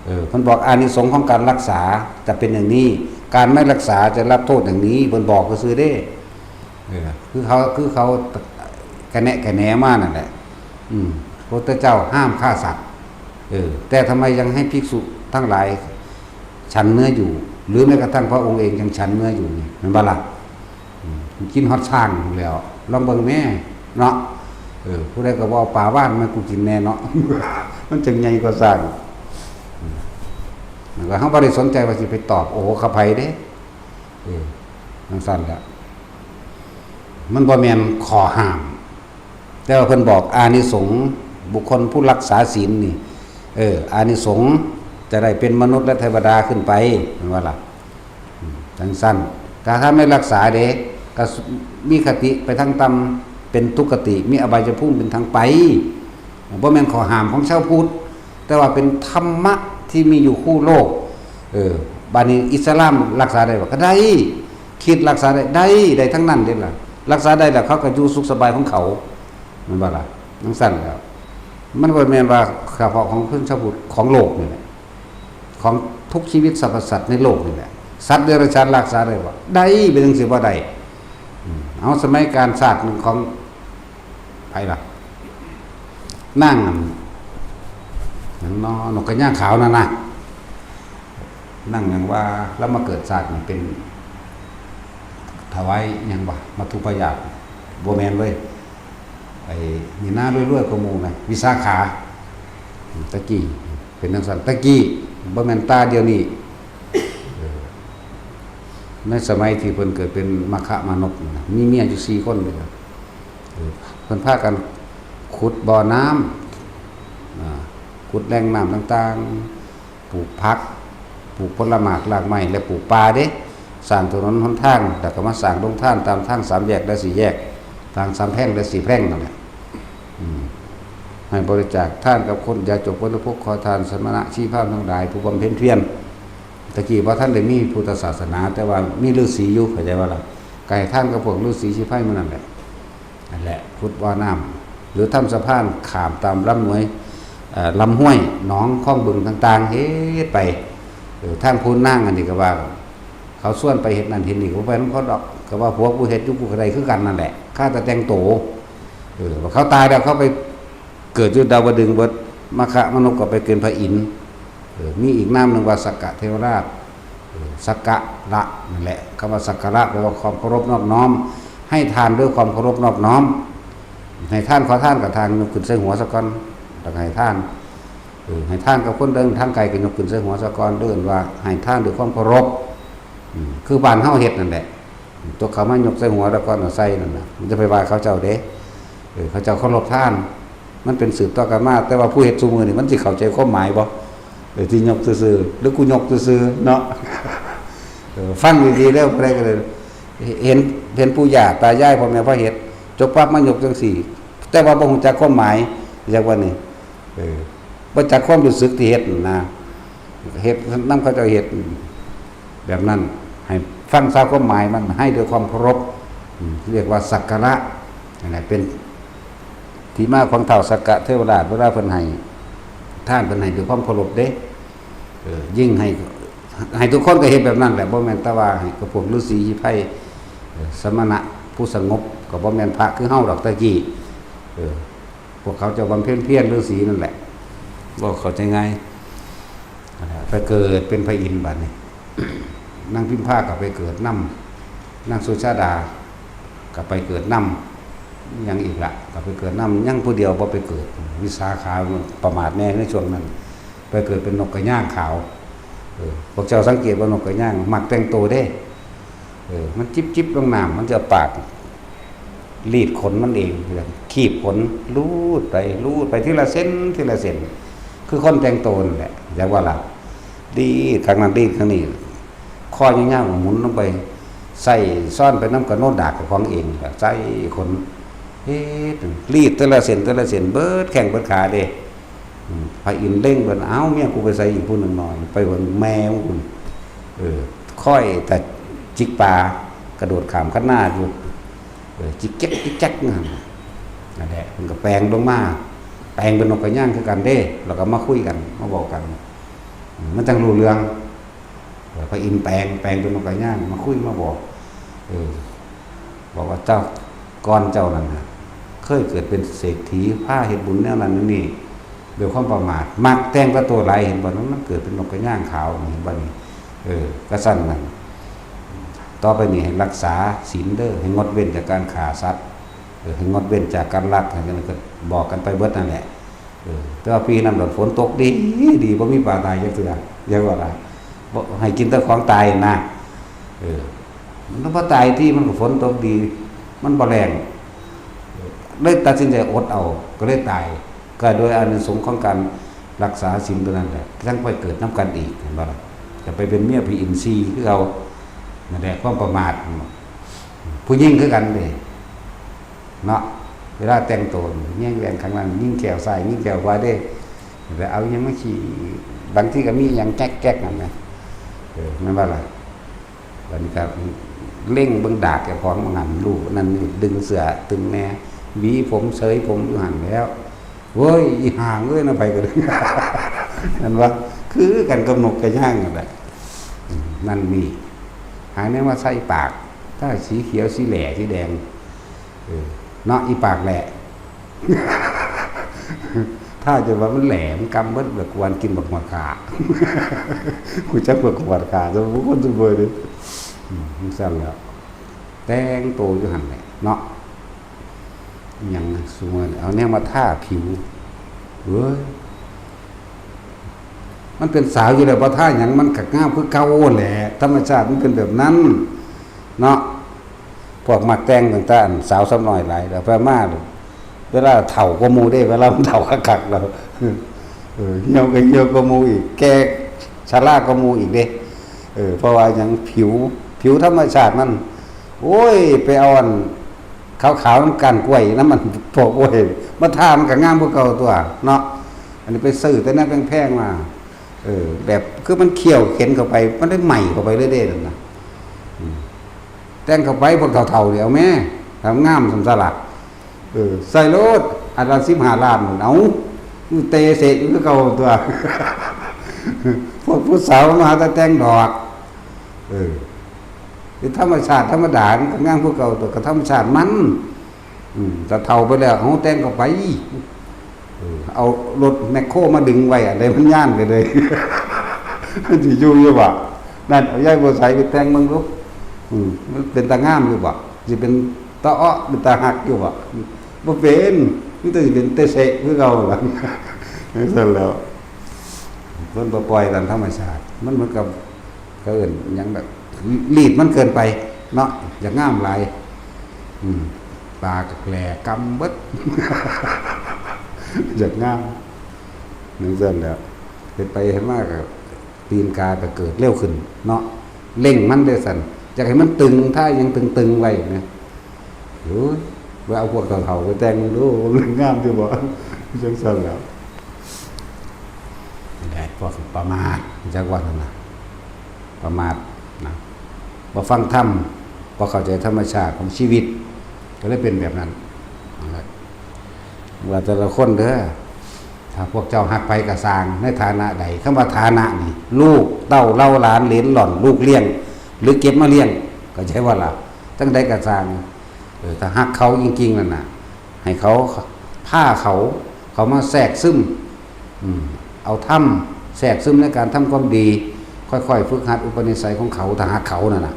เออ เพิ่นบอกอานิสงส์ของการรักษาจะเป็นอย่างนี้ การไม่รักษาจะรับโทษอย่างนี้ เพิ่นบอกซื่อๆเด้ เออ คือเขา คือเขากระแนะกระแหนมานั่นแหละ อืม พระพุทธเจ้าห้ามฆ่าสัตว์ เออ แต่ทำไมยังให้ภิกษุทั้งหลายฉันเนื้ออยู่ หรือแม้กระทั่งพระองค์เองยังฉันเนื้ออยู่นี่ แม่นบ่ล่ะ อืม กินฮอดช้างพู้นแหล้ว ลองเบิ่งแหน่เนาะ เออ ผู้ใดก็บ่เอาปลาว่านมาให้กูกินแหน่เนาะ มันจั่งใหญ่กว่าช้าง อืม แล้วก็เฮาบ่ได้สนใจว่าสิไปตอบโอหักไผเด้ เออ จั่งซั่นแหละ มันบ่แม่นข้อห้าม แต่ว่าเพิ่นบอกอานิสงส์บุคคลผู้รักษาศีลนี่ เออ อานิสงส์จะได้เป็นมนุษย์และเทวดาขึ้นไป แม่นบ่ล่ะ อืม จั่งซั่น ถ้า ถ้าไม่รักษาเด้ ก็มีคติไปทางต่ำ เป็นทุกขติ มีอบายภูมิเป็นทางไป บ่แม่นข้อห้ามของชาวพุทธ แต่ว่าเป็นธรรมะที่มีอยู่คู่โลก เออ บัดนี้อิสลามรักษาได้บ่ ก็ได้ คริสต์รักษาได้ ได้ ได้ทั้งนั้นเด้ล่ะ รักษาได้แล้วเขาก็อยู่สุขสบายของเขา แม่นบ่ล่ะ จั่งซั่นแหล้ว มันบ่แม่นว่าเฉพาะของคนชาวพุทธ ของโลกนี่แหละ ของทุกชีวิตสรรพสัตว์ในโลกนี่แหละ สัตว์เดรัจฉานรักษาได้บ่ ได้ เป็นจั่งซี้บ่ได้ อืม เอา สมัยกาลชาติหนึ่งของไผล่ะ นางอันหยังน้อ นกกระยางขาวนั่นนะ นางหยังว่า ลาวมาเกิดชาตินี่เป็น ถวายหยังวะ มัทธุปายาต บ่แม่นเว้ย ไอ้นี่นะ รวยๆกว่าหมู่นะ วิสาขา ตะกี้เป็นจั่งซั่น ตะกี้ บ่แม่นแต่เดี๋ยวนี้ เออ ในสมัยที่เพิ่นเกิดเป็นมัคคมานพนี่นะ มีเมียอยู่สี่คนเลยนะ เออ เพิ่นพากันขุดบ่อน้ำ อ่า ขุดแหล่งน้ำต่างๆ ปลูกผัก ปลูกผลหมากรากไม้ และปลูกป่าเด้ สร้างถนนหนทาง แล้วก็มาสร้างโรงทานตามทางสามแยกและสี่แยก ทางสามแพร่งและสี่แพร่งนั่นแหละ อืม ให้บริจาคทานกับคนยากจนพ้นทุกข์ ขอทานสมณะชีพราหมณ์ทั้งหลายผู้บำเพ็ญเพียร ตะกี้บ่ทันได้มีพุทธศาสนา แต่ว่ามีฤาษีอยู่ เข้าใจบ่ล่ะ ก็ให้ทานกับพวกฤาษีชีพราหมณ์หมู่นั่นแหละ นั่นแหละ ขุดบ่อน้ำ หรือทำสะพานข้ามตามลำห้วย เอ่อ ลำห้วย หนอง คลอง บึงต่างๆ เฮ็ดไป เออ ทางพูนนางอันนี้ก็ว่า เขาชวนไปเฮ็ดนั่นเฮ็ดนี่ ก็บ่ไปนำเขาดอก ก็ว่าผัวกูเฮ็ดอยู่ กูก็ได้คือกันนั่นแหละ ข้าแต่แต่งโต เออ ว่าเขาตายแล้วเขาไปเกิดอยู่ดาวดึงส์เบิด มคมนพก็ไปเป็นพระอินทร์ เออ มีอีกนามหนึ่งว่าสักกะเทวราช เออ สักกะระนั่นแหละ คำว่าสักการะแปลว่าความเคารพนอบน้อม ให้ทานด้วยความเคารพนอบน้อม ให้ทาน ขอทานกับทาน ยกขึ้นใส่หัวซะก่อน แล้วก็ให้ทาน เออ ให้ทานกับคนเดินทางไกลก็ยกขึ้นใส่หัวซะก่อน เอิ้นว่าให้ทานด้วยความเคารพ อืม คือบ้านเฮาเฮ็ดนั่นแหละ ตัวเขามายกใส่หัวแล้วก็เอาใส่นั่นน่ะ มันจะไปว่าเขาเจ้าเด้ เออ เขาเจ้าเคารพทาน มันเป็นสืบต่อกันมา แต่ว่าผู้เฮ็ดซุมื้อนี่มันสิเข้าใจความหมายบ่ เออ ที่ยกซื่อๆ หรือกูยกซื่อๆ เนาะ เออ ฟังดีๆ แล้วผู้ใดก็เลย เห็น เห็นปู่ย่าตายายพ่อแม่พาเฮ็ด จกปั๊บมายกจังซี่ แต่ว่าบ่ฮู้จักความหมาย เรียกว่านี่ เออ บ่จักความรู้สึกที่เฮ็ดนั่นนะ เฮ็ดนำเขาเจ้าเฮ็ด แบบนั้น ให้ฟังซะความหมายมัน ให้ด้วยความเคารพ อืม เรียกว่าสักการะ นั่นแหละ เป็นที่มาของท้าวสักกะเทวราช เวลาเพิ่นให้ทาน เพิ่นให้ด้วยความเคารพเด้ เออ ยิ่งให้ ให้ทุกคนก็เฮ็ดแบบนั้นแหละ บ่แม่นแต่ว่าให้กับพวกฤาษีชีไพร เออ สมณะผู้สงบ ก็บ่แม่นพระคือเฮาดอกแต่กี้ เออ พวกเขาเจ้าบำเพ็ญเพียรฤาษีนั่นแหละ บ่เข้าใจง่าย นั่นแหละ ไปเกิดเป็นพระอินทร์บัดนี้ นางพิมพาก็ไปเกิดนำ นางสุชาดาก็ไปเกิดนำ ยังอีกละ ก็ไปเกิดนำ ยังผู้เดียวบ่ไปเกิด วิสาขาประมาทแน่ในช่วงนั้น ไปเกิดเป็นนกกระย่างขาว เออ พวกเจ้าสังเกตว่านกกระย่างมักแต่งโตเด้ เออ มันจิบๆ ลงน้ำ มันจะเอาปาก รีดขนมันเอง คีบขน รูดไป รูดไปทีละเส้น ทีละเส้น คือคนแต่งโตนั่นแหละ จักว่าล่ะ รีดข้างนั้น รีดข้างนี้ คอยาวๆ หมุนลงไป ใส่ซ้อนไปนำกะโหนกดากเจ้าของเอง ใส่ขน เฮ็ด รีดแต่ละเส้น แต่ละเส้น เบิดแข้งเบิดขาเด้ อืม พระอินทร์เล็งเบิ่ง "เอ้า เมียกูไปไสอีกผู้หนึ่งหน่อย" ไปเบิ่งแม่ของคุณ เออ คอยแต่จิกปลา กระโดดข้ามคันนาอยู่ เออ จิกแจ๊ก จิกแจ๊กนั่นน่ะ นั่นแหละ มันก็แปลงลงมา แปลงเป็นนกกระย่างคือกันเด้ แล้วก็มาคุยกัน มาบอกกัน อืม มันจังรู้เรื่อง เออ พระอินทร์แปลง แปลงเป็นนกกระย่าง มาคุยมาบอก เออ บอกว่าเจ้า ก่อนเจ้านั่นน่ะ เคยเกิดเป็นเศรษฐี พาเฮ็ดบุญแนวนั้นแนวนี้ ด้วยความประมาท มักแต่งกับตัวหลาย เห็นบ่ มันเกิดเป็นนกกระย่างขาว เห็นบ่นี่ เออ ก็ซั่นนั่น ต่อไปนี้ให้รักษาศีลเด้อ ให้งดเว้นจากการฆ่าสัตว์ เออ ให้งดเว้นจากการลัก ให้กัน ก็บอกกันไปเบิดนั่นแหละ เออ แต่ว่าปีนั้นโดดฝนตกดี ดี บ่มีปลาตายจักเทื่อ เรียกว่าอะไร บ่ให้กินแต่ของตายนะ เออ มันบ่ตายที่ มันก็ฝนตกดี มันบ่แล้ง เลยตัดสินใจอดเอา ก็เลยตาย ก็โดยอานิสงส์ของการรักษาศีลตัวนั้นแหละ จั่งไปเกิดนำกันอีก เห็นบ่ล่ะ จะไปเป็นเมียผีอินทรีย์คือเก่า นั่นแหละ ความประมาท ผู้หญิงคือกันเด้ เนาะ เวลาแต่งตัว ยิงแหวนข้างหลัง ยิงแขวซ้าย ยิงแขวขวาเด้ ไปเอาอิหยังมาขี่ บางทีก็มีอิหยังแก๊กๆ นั่นนะ เออ แม่นบ่ล่ะ บัดนี้ก็เล็งเบิ่งดากเจ้าของ บางหั้นลูกนั่นนี่ ดึงเสื้อตึงแหน่ หวีผมเสยผมอยู่หั่นแล้ว "เว้ย อีห่างเอ้ย" นะ ไผก็ดึง นั่นว่า คือกันกับนกกระย่างนั่นแหละ อืม นั่นมี หาแนวมาใส่ปาก ถ้าสีเขียว สีแหล่ สีแดง เออ เนาะ อีปากแหล่ ถ้าจะว่ามันแหล่ มันกำเบิด แบบกวนกินบักหมดขา กูจักบักหมดขา จะบ่คนซุเบอร์เด้อ อืม มันซั่นแล้ว แต่งโตอยู่หั่นแหละเนาะ อิหยังซุมื้อนี้เอาแนวมาทาผิว เว้ย มันเป็นสาวอยู่แล้ว บ่ทาหยังมันก็งามคือเก่าแหละ ธรรมชาติมันเป็นแบบนั้น เนาะ พวกมักแต่งตั้งแต่อันสาวซ้ำน้อยหลาย แล้วไปมา เวลาเฒ่ากว่าหมู่เด้ เวลามันเฒ่าคักๆ แล้ว เออ เหี่ยวก็เหี่ยวกว่าหมู่อีก แก่ชรากว่าหมู่อีกเด้ เออ เพราะว่าหยัง ผิว ผิวธรรมชาติมัน โอ้ย ไปเอาอัน ขาวๆ มันก้านกล้วยนำ มันปอกกล้วย มาทามันก็งามกว่าเก่าตัวเนาะ อันนี้ไปซื้อแต่แนวแพงๆ มา เออ แบบคือมันเคี่ยวเข็นเข้าไป มันได้ใหม่เข้าไปเรื่อยๆ นั่นนะ อืม แต่งเข้าไปพวกเฒ่าๆ นี่เอาแม่ ทำงามสำสละ เออ ใส่โลด อันละสิบห้าล้าน เอา เตะเสร็จมันก็เก่าตัว พวกผู้สาวมาหาแต่แต่งดอก เออ คือธรรมชาติธรรมดา มันก็งามกว่าเก่าตัว ก็ธรรมชาติมัน อืม แต่เฒ่าไปแล้ว เอาแต่งเข้าไป เออ เอารถแมคโครมาดึงไว้ อันใดมันย่านไปเลย มันสิอยู่อยู่บ่ นั่น เอายายบัวใสไปแต่งเบิ่งดู อืม มันเป็นตางามอยู่บ่ สิเป็นตาเอ้อ เป็นตาฮักอยู่บ่ บ่เป็น มันต้องสิเป็นเตะเสะคือเก่าล่ะ จั่งซั่นแหล้ว เพิ่นบ่ปล่อยตามธรรมชาติ มันเหมือนกับ เขาเอิ้นหยังแบบ รีดมันเกินไปเนาะ อยากงามหลาย อืม ปากแหล่กำเบิด อยากงาม จั่งซั่นแหล้ว เฮ็ดไปเฮ็ดมาก็ตีนกาก็เกิดเร็วขึ้นเนาะ เร่งมันเด้อซั่น อยากให้มันตึง ถ้ายังตึงๆ ไว้นะ โอ้ย ว่าเอาพวกเฒ่าๆ ไปแต่งดู มันงามอยู่บ่ จั่งซั่นแหล้ว นี่แหละพวกประมาท จักว่านั่นน่ะ ประมาทนะ บ่ฟังธรรม บ่เข้าใจธรรมชาติของชีวิต ก็เลยเป็นแบบนั้น นั่นแหละ ว่าแต่ละคนเด้อ ถ้าพวกเจ้าฮักไผก็ซ่าง ในฐานะใด คำว่าฐานะนี่ ลูกเต้าเหล่าหลานเหลนหล่อน ลูกเลี้ยง หรือเก็บมาเลี้ยง เข้าใจบ่ล่ะ จั่งใดก็ซ่าง เออ ถ้าฮักเขาจริงๆ นั่นน่ะ ให้เขา พาเขา เขามาแทรกซึม อืม เอาธรรมแทรกซึมในการทำความดี ค่อยๆ ฝึกหัดอุปนิสัยของเขา ถ้าฮักเขานั่นน่ะ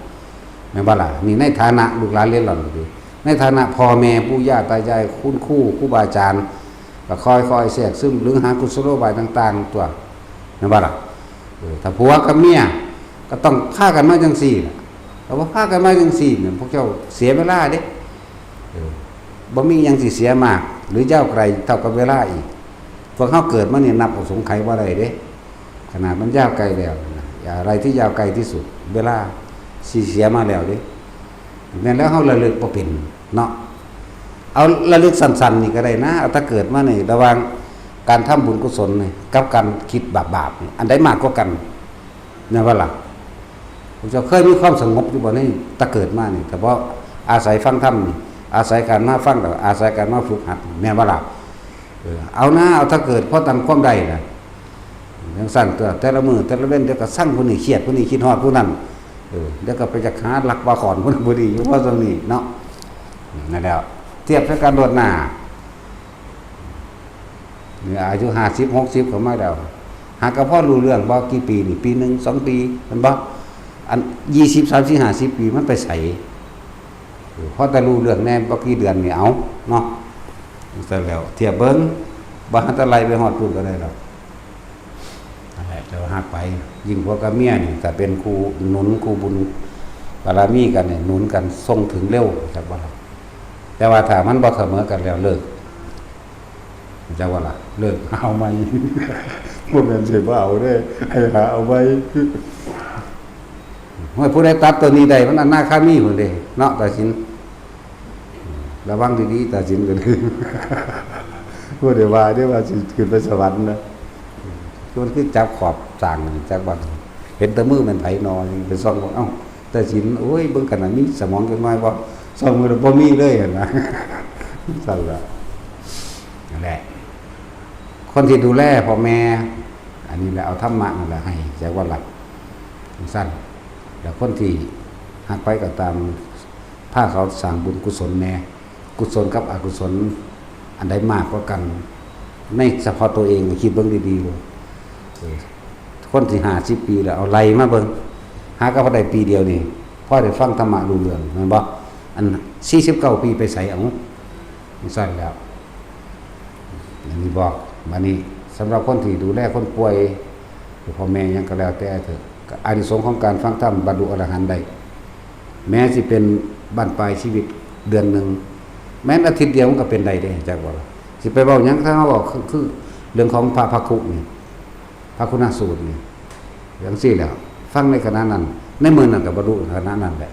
แม่นบ่ล่ะ นี่ในฐานะลูกหลานเหลนหล่อน ในฐานะพ่อแม่ปู่ย่าตายาย คุณครู ครูบาอาจารย์ ก็ค่อยๆ แทรกซึม หรือหากุศโลบายต่างๆ ตัว แม่นบ่ล่ะ เออ ถ้าผัวกับเมีย ก็ต้องพากันมาจั่งซี่ล่ะ ถ้าบ่พากันมาจั่งซี่เนี่ย พวกเจ้าเสียเวลาเด้ เออ บ่มีหยังสิเสียมาก หรือยาวไกลเท่ากับเวลาอีก พวกเฮาเกิดมานี่นับเอาสงไขยบ่ได้เด้ ขนาดมันยาวไกลแล้วนะ อะไรที่ยาวไกลที่สุด เวลาสิเสียมาแล้วเด้ แม่นแล้วเฮาระลึกบ่เป็นเนาะ เอาระลึกสั้นๆ นี่ก็ได้นะ เอาแต่เกิดมานี่ ระหว่างการทำบุญกุศลนี่ กับการคิดบาปๆ นี่ อันใดมากกว่ากัน แม่นบ่ล่ะ พวกเจ้าเคยมีความสงบอยู่บ่ ในแต่เกิดมานี่ แต่เพราะอาศัยฟังธรรมนี่ อาศัยการมาฟัง แล้วอาศัยการมาฝึกหัด แม่นบ่ล่ะ เออ เอานะ เอาแต่เกิดพอตามความได้นะ จั่งซั่นตัว แต่ละมื้อแต่ละเว็น เดี๋ยวก็ซังผู้นี้เครียด ผู้นี้คิดฮอดผู้นั้น เออ เดี๋ยวก็ไปจักหาลักปลาข้อนผู้นั้นผู้นี้ อยู่พอส่ำนี้เนาะ นั่นแหล้ว เทียบใส่กันโลดหน้า นี่อายุห้าสิบ หกสิบ เข้ามาแล้ว หากะพอรู้เรื่องบ่ กี่ปีนี่ ปีหนึ่ง สองปี แม่นบ่ อัน ยี่สิบ สามสิบ ห้าสิบ ปี มันไปไส เออ พอแต่รู้เรื่องแหน่ บ่กี่เดือนนี่ เอาเนาะ จั่งซั่นแหล้ว เทียบเบิ่ง บ่หันแต่ไล่ไปฮอดพู้นก็ได้ดอก นั่นแหละ แต่ว่าฮักไป ยิ่งผัวกับเมียนี่ ถ้าเป็นคู่หนุนคู่บุญบารมีกันนี่ หนุนกันส่งถึงเร็ว จักบ่ล่ะ แต่ว่าถ้ามันบ่เสมอกันแล้วเลิก จักบ่ล่ะ เลิก หาเอาใหม่ บ่แม่นสิบ่เอาเด้ ให้หาเอาใหม่ โอ้ย ผู้ใดตัดตัวนี้ได้ มันอนาคามีพุ้นเด้ เนาะ ตาสิน ระวังดีๆ ตาสินก็คือ ผู้ใดว่าเด้ว่าสิขึ้นไปสวรรค์นะ มันคือจับขอบสร้างนี่ จักว่าเห็นแต่มือแม่นไผนอ ไปส่องเบิ่ง เอ้า ตาสิน โอ้ย เบิ่งกันน่ะ มีสมองจักหน่อยบ่ ส่องมือแล้วบ่มีเลยหั่นนะ ซั่นล่ะ นั่นแหละ คนที่ดูแลพ่อแม่ อันนี้แหละ เอาธรรมะนั่นแหละให้ จักว่าล่ะ ซั่น แล้วคนที่ฮักไผก็ตาม พาเขาสร้างบุญกุศลแหน่ กุศลกับอกุศล อันใดมากกว่ากัน ในเฉพาะตัวเองก็คิดเบิ่งดีๆ เบิ่ง เออ คนที่ห้าสิบปีแล้ว เอาไล่มาเบิ่ง หากะพอได้ปีเดียวนี่ พอได้ฟังธรรมะรู้เรื่อง แม่นบ่ อันสี่สิบเก้าปีไปไส เอา จั่งซั่นแล้ว อันนี้บอก บัดนี้ สำหรับคนที่ดูแลคนป่วย หรือพ่อแม่หยังก็แล้วแต่เถอะ ก็อานิสงส์ของการฟังธรรมบรรลุอรหันต์ได้ แม้สิเป็นบั้นปลายชีวิตเดือนหนึ่ง แม้นอาทิตย์เดียวมันก็เป็นได้เด้ จักบ่ล่ะ สิไปเว้าหยัง ถ้าเฮาเว้าคือ คือเรื่องของพระภักขุนี่ พระคุณสูตรนี่ จั่งซี้แหล้ว ฟังในขณะนั้น ในมื้อนั้นก็บรรลุขณะนั้นแหละ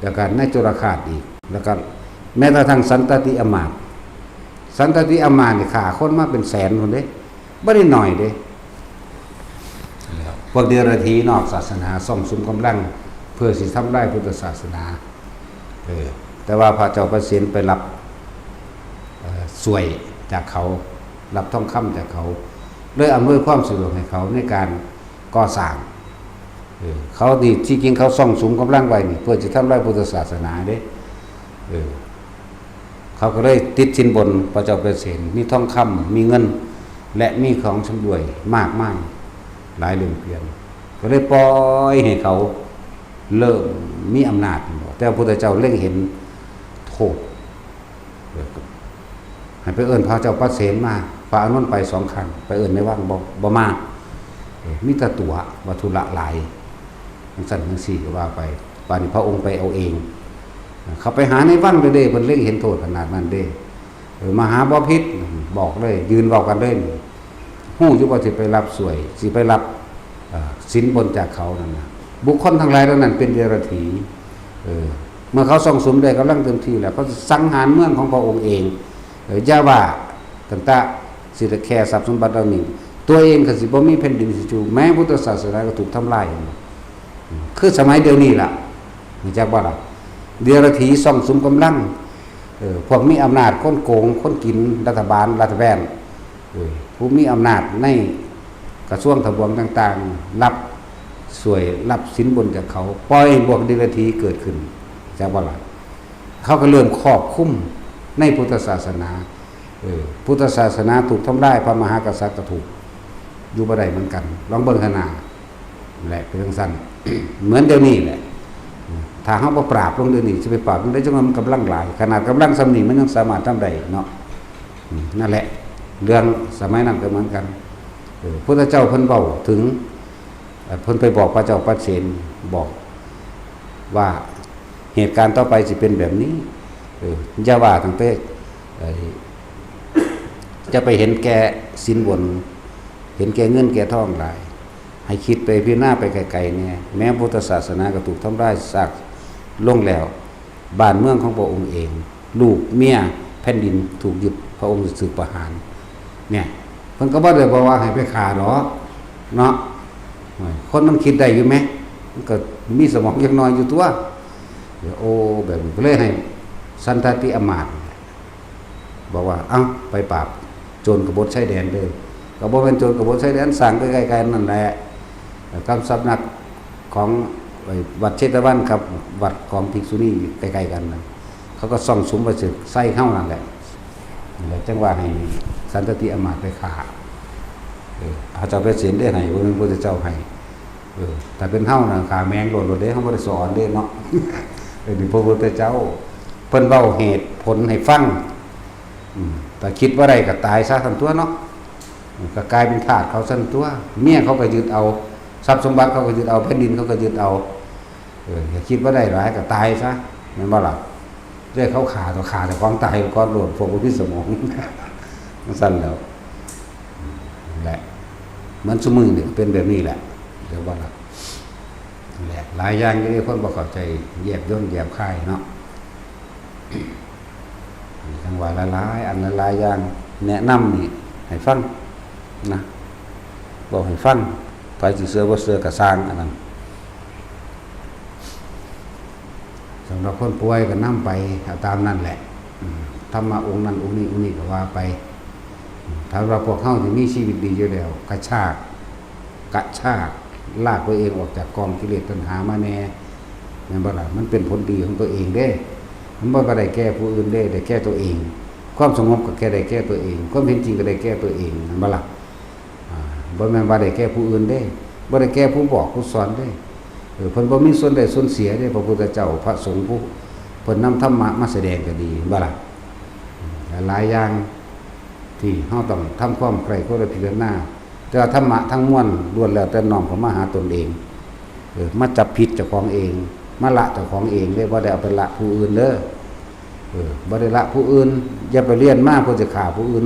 แล้วก็ในจุลฆาสอีก แล้วก็ แม้กระทั่งสันตติอำมาตย์ สันตติอำมาตย์นี่ฆ่าคนมาเป็นแสนคนเด้ บ่ได้น้อยเด้ พวกเดรัจฉีนอกศาสนาซ่องสุมกำลัง เพื่อสิทำลายพุทธศาสนา เออ แต่ว่าพระเจ้าประเสนไปรับ เอ่อ สวยจากเขา รับทองคำจากเขา เลยอำนวยความสะดวกให้เขาในการก่อสร้าง เออ เขานี่ที่จริงเขาซ่องสุมกำลังไว้นี่ เพื่อจะทำลายพุทธศาสนาเด้ เออ เขาก็เลยติดสินบนพระเจ้าประเสน มีทองคำ มีเงิน และมีของชำร่วยมากมาย หลายเหลือเกิน ก็เลยปล่อยให้เขาเริ่มมีอำนาจ แต่พระพุทธเจ้าเล็งเห็นโทษ เออ ให้ไปเอิ้นพระเจ้าประเสนมา พระอานนท์ไปสองครั้ง ไปเอิ้นในวังบ่ บ่มา เออ มีแต่ตั๋ว ว่าธุระหลาย จังซั่นจังซี่ก็ว่าไป บาดนี้พระองค์ไปเอาเอง เขาไปหาในวังเลยเด้ เพิ่นเล็งเห็นโทษขนาดนั้นเด้ เออ มหาบ่ผิด บอกเลย ยืนเว้ากันเลย ฮู้อยู่ว่าสิไปรับสวย สิไปรับ เอ่อ สินบนจากเขานั่นน่ะ บุคคลทั้งหลายเหล่านั้นเป็นเดรัจฉี เออ เมื่อเขาซ่องสุมได้กำลังเต็มที่แล้ว เขาสิสังหารเมืองของพระองค์เอง เออ อย่าว่าตั้งแต่สิได้แค่ทรัพย์สมบัติเหล่านี้ ตัวเองก็สิบ่มีแผ่นดินสิอยู่ แม้พุทธศาสนาก็ถูกทำลาย คือสมัยเดี๋ยวนี้ล่ะ รู้จักบ่ล่ะ เดรัจฉีซ่องสุมกำลัง เออ พวกมีอำนาจ คนโกง คนกิน รัฐบาล รัฐแบน เออ ผู้มีอำนาจในกระทรวงทบวงต่างๆ รับสวย รับสินบนจากเขา ปล่อยให้พวกเดรัจฉีเกิดขึ้น รู้จักบ่ล่ะ เขาก็เริ่มครอบคุมในพุทธศาสนา เออ พุทธศาสนาถูกทำลาย พระมหากษัตริย์ก็ถูก อยู่บ่ได้เหมือนกัน ลองเบิ่งข้างหน้า แหละ เป็นจังซั่น เหมือนเดี๋ยวนี้แหละ ถ้าเฮาบ่ปราบลงเดี๋ยวนี้ สิไปปราบลงได้จังว่ามันกำลังหลาย ขนาดกำลังส่ำนี้มันยังสามารถทำได้เนาะ อืม นั่นแหละ เรื่องสมัยนั้นก็เหมือนกัน เออ พุทธเจ้าเพิ่นเว้าถึง เอ่อ เพิ่นไปบอกพระเจ้าประเสน บอกว่าเหตุการณ์ต่อไปสิเป็นแบบนี้ เออ อย่าว่าตั้งแต่ เอ่อ จะไปเห็นแก่สินบน เห็นแก่เงินแก่ทองหลาย ให้คิดไปพิจารณาไปไกลๆแน่ แม้พุทธศาสนาก็ถูกทำลายซากลงแล้ว บ้านเมืองของพระองค์เอง ลูกเมีย แผ่นดินถูกยึด พระองค์ถูกประหาร เนี่ย เพิ่นก็บ่ได้บอกว่าให้ไปฆ่าดอก เนาะ โอ้ย คนมันคิดได้อยู่แหม มันก็มีสมองจักหน่อยอยู่ตัว เดี๋ยว โอ้ แบบนี้ก็เลยให้สันตติอำมาตย์ บอกว่า เอ้า ไปปราบโจรกบฏชายแดนเด้อ ก็บ่แม่นโจรกบฏชายแดน สร้างใกล้ๆกันนั่นแหละ กับสำนักของไอ้วัดเชตวันกับวัดของภิกษุณีใกล้ๆกันนะ เขาก็ซ่องสุมไปศึกใส่เฮานั่นแหละ นั่นแหละ จังว่าให้สันตติอำมาตย์ไปฆ่า เออ พระเจ้าประเสนได้ให้ บ่แม่นพระพุทธเจ้าให้ เออ ถ้าเป็นเฮานะ ฆ่าแมงโลดโลดเด้ เฮาบ่ได้สอนเด้เนาะ เออ นี่พระพุทธเจ้า เพิ่นเว้าเหตุผลให้ฟัง อืม ถ้าคิดบ่ได้ก็ตายซะซั่นตั๊วเนาะ ก็กลายเป็นทาสเขาซั่นตั๊ว เมียเขาก็ยึดเอา ทรัพย์สมบัติเขาก็ยึดเอา แผ่นดินเขาก็ยึดเอา เออ อย่าคิดบ่ได้หลายก็ตายซะ แม่นบ่ล่ะ เรียกเขาฆ่าต่อฆ่าแต่ของตายก่อนโลด พวกบ่มีสมอง จังซั่นแหล้ว นั่นแหละ เหมือนซุมื้อนี่เป็นแบบนี้แหละ เรียกว่าล่ะ นั่นแหละ หลายอย่างอยู่เด้ คนบ่เข้าใจ แยบยลแยบคายเนาะ จังว่าหลายๆอันหลายๆอย่าง แนะนำนี่ให้ฟังนะ บอกให้ฟัง ไผสิเชื่อบ่เชื่อก็ซ่างอันนั้น สำหรับคนป่วยก็นำไปเอาตามนั่นแหละ อืม ธรรมะองค์นั้นองค์นี้องค์นี้ก็ว่าไป อืม ถ้าว่าพวกเฮาที่มีชีวิตดีอยู่แล้ว กระชาก กระชาก ลากตัวเองออกจากกองกิเลสตัณหามาแน่ แม่นบ่ล่ะ มันเป็นผลดีของตัวเองเด้ มันบ่ได้แก่ผู้อื่นเด้ ได้แก่ตัวเอง ความสงบก็แค่ได้แก่ตัวเอง ความเห็นจริงก็ได้แก่ตัวเอง แม่นบ่ล่ะ อ่า บ่แม่นว่าได้แก่ผู้อื่นเด้ บ่ได้แก่ผู้บอกผู้สอนเด้ เออ เพิ่นบ่มีส่วนได้ส่วนเสียเด้ พระพุทธเจ้า พระสงฆ์ผู้เพิ่นนำธรรมะมาแสดงก็ดี แม่นบ่ล่ะ หลายๆอย่างที่เฮาต้องทำความใคร่ครวญและพิจารณา แต่ว่าธรรมะทั้งมวลล้วนแล้วแต่น้อมเข้ามาหาตนเอง เออ มาจับผิดเจ้าของเอง มาละเจ้าของเองเด้ บ่ได้เอาไปละผู้อื่นเด้อ เออ บ่ได้ละผู้อื่น อย่าไปเรียนมาเพื่อสิฆ่าผู้อื่น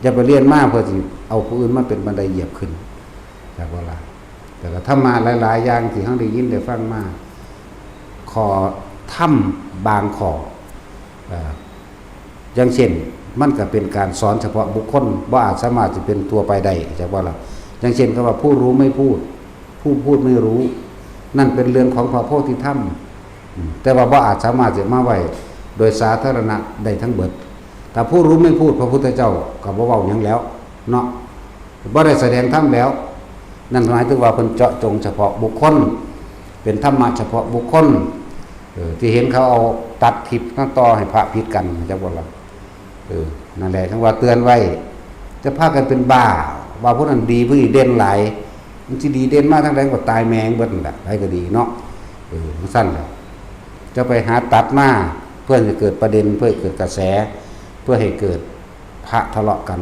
อย่าไปเรียนมาเพื่อสิเอาผู้อื่นมาเป็นบันไดเหยียบขึ้น จักบ่ล่ะ แต่ก็ธรรมะหลายๆอย่างที่เฮาได้ยินได้ฟังมา ข้อธรรมบางข้อ เอ่ออย่างเช่น มันก็เป็นการสอนเฉพาะบุคคล บ่อาจสามารถจะเป็นทั่วไปได้ จักว่าล่ะ อย่างเช่น คำว่าผู้รู้ไม่พูด ผู้พูดไม่รู้ นั่นเป็นเรื่องของพระโพธิธรรม อืม แต่ว่าบ่อาจสามารถจะมาไว้โดยสาธารณะได้ทั้งเบิด ถ้าผู้รู้ไม่พูด พระพุทธเจ้าก็บ่เว้าหยังแล้วเนาะ บ่ได้แสดงธรรมแล้ว นั่นหมายถึงว่าเพิ่นเจาะจงเฉพาะบุคคล เป็นธรรมะเฉพาะบุคคล เออ ที่เห็นเขาเอาตัดคลิปมาต่อให้พระผิดกัน จักบ่ล่ะ เออ นั่นแหละ จั่งว่าเตือนไว้ จะพากันเป็นบ้า ว่าผู้นั้นดี ผู้นี้เด่นหลาย มันสิดีเด่นมาทางใดก็ตายแม่งเบิดนั่นแหละ ใครก็ดีเนาะ เออ จั่งซั่นแหละ จะไปหาตัดมา เพื่อให้เกิดประเด็น เพื่อให้เกิดกระแส เพื่อให้เกิดพระทะเลาะกัน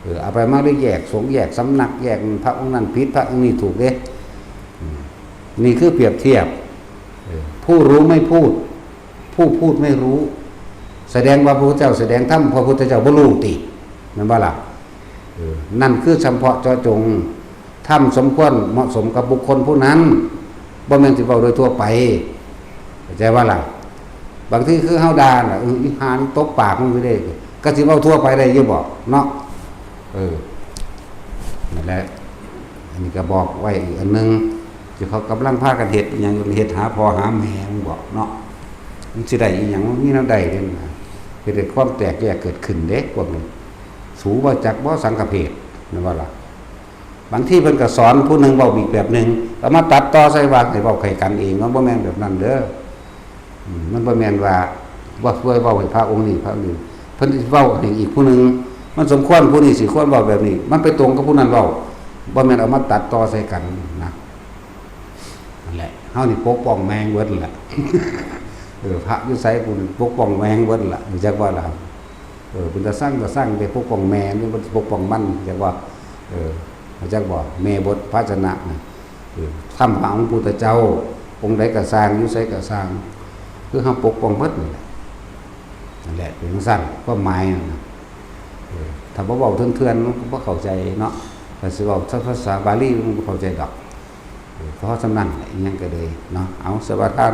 เออ เอาไปมาได้แยกสงฆ์แยกสำนัก แยกพระองค์นั้นผิด พระองค์นี้ถูกเด้ อืม นี่คือเปรียบเทียบ เออ ผู้รู้ไม่พูด ผู้พูดไม่รู้ แสดงว่าพระพุทธเจ้าแสดงธรรม พระพุทธเจ้าบ่รู้ติ แม่นบ่ล่ะ เออ นั่นคือเฉพาะเจาะจง ธรรมสมควรเหมาะสมกับบุคคลผู้นั้น บ่แม่นสิเว้าโดยทั่วไป เข้าใจบ่ล่ะ บางทีคือเฮาด่าน่ะ เออ อีห่านี่ตบปากมึงอยู่เด้ ก็สิเว้าทั่วไปได้อยู่บ่เนาะ เออ นั่นแหละ อันนี้ก็บอกไว้อีกอันหนึ่ง ที่เขากำลังพากันเฮ็ดอิหยัง เฮ็ดหาพ่อหาแม่มึงบ่เนาะ มันสิได้อีหยัง มันมีแนวใดเด้นะ เฮ็ดให้ความแตกแยกเกิดขึ้นเด้ พวกนี้ สูบ่จักบ่สังฆเพศ แม่นบ่ล่ะ บางทีเพิ่นก็สอนผู้หนึ่งเว้าอีกแบบหนึ่ง ก็มาตัดต่อใส่ว่าให้เว้าใส่กันเอง มันบ่แม่นแบบนั้นเด้อ อืม มันบ่แม่นว่า ว่าเพื่อเว้าให้พระองค์นี้ พระองค์นี้ เพิ่นสิเว้าให้อีกผู้หนึ่ง มันสมควรผู้นี้สิควรเว้าแบบนี้ มันไปตรงกับผู้นั้นเว้า บ่แม่นเอามาตัดต่อใส่กันนะ นั่นแหละ เฮานี่ปกป้องแม่งเบิดนั่นแหละ เออ พระอยู่ไสผู้นี้ปกป้องแม่งเบิดนั่นแหละ รู้จักบ่ล่ะ เออ เป็นตาซังตาซัง ไปปกป้องแม่หรือปกป้องมัน จักว่า เออ จักบ่ แม่บทภาชนะนะ เออ ธรรมของพระพุทธเจ้า องค์ใดก็ซ่าง อยู่ไสก็ซ่าง คือเฮาปกป้องเบิดนั่นแหละ นั่นแหละ เป็นจั่งซั่น ความหมายนั่นน่ะ เออ ถ้าบ่เว้าเถื่อนๆ มันก็บ่เข้าใจเนาะ ถ้าสิเว้าภาษาบาลีมันบ่เข้าใจดอก เออ เพราะฉะนั้นแหละ อิหยังก็เลยเนาะ เอา สวัสดี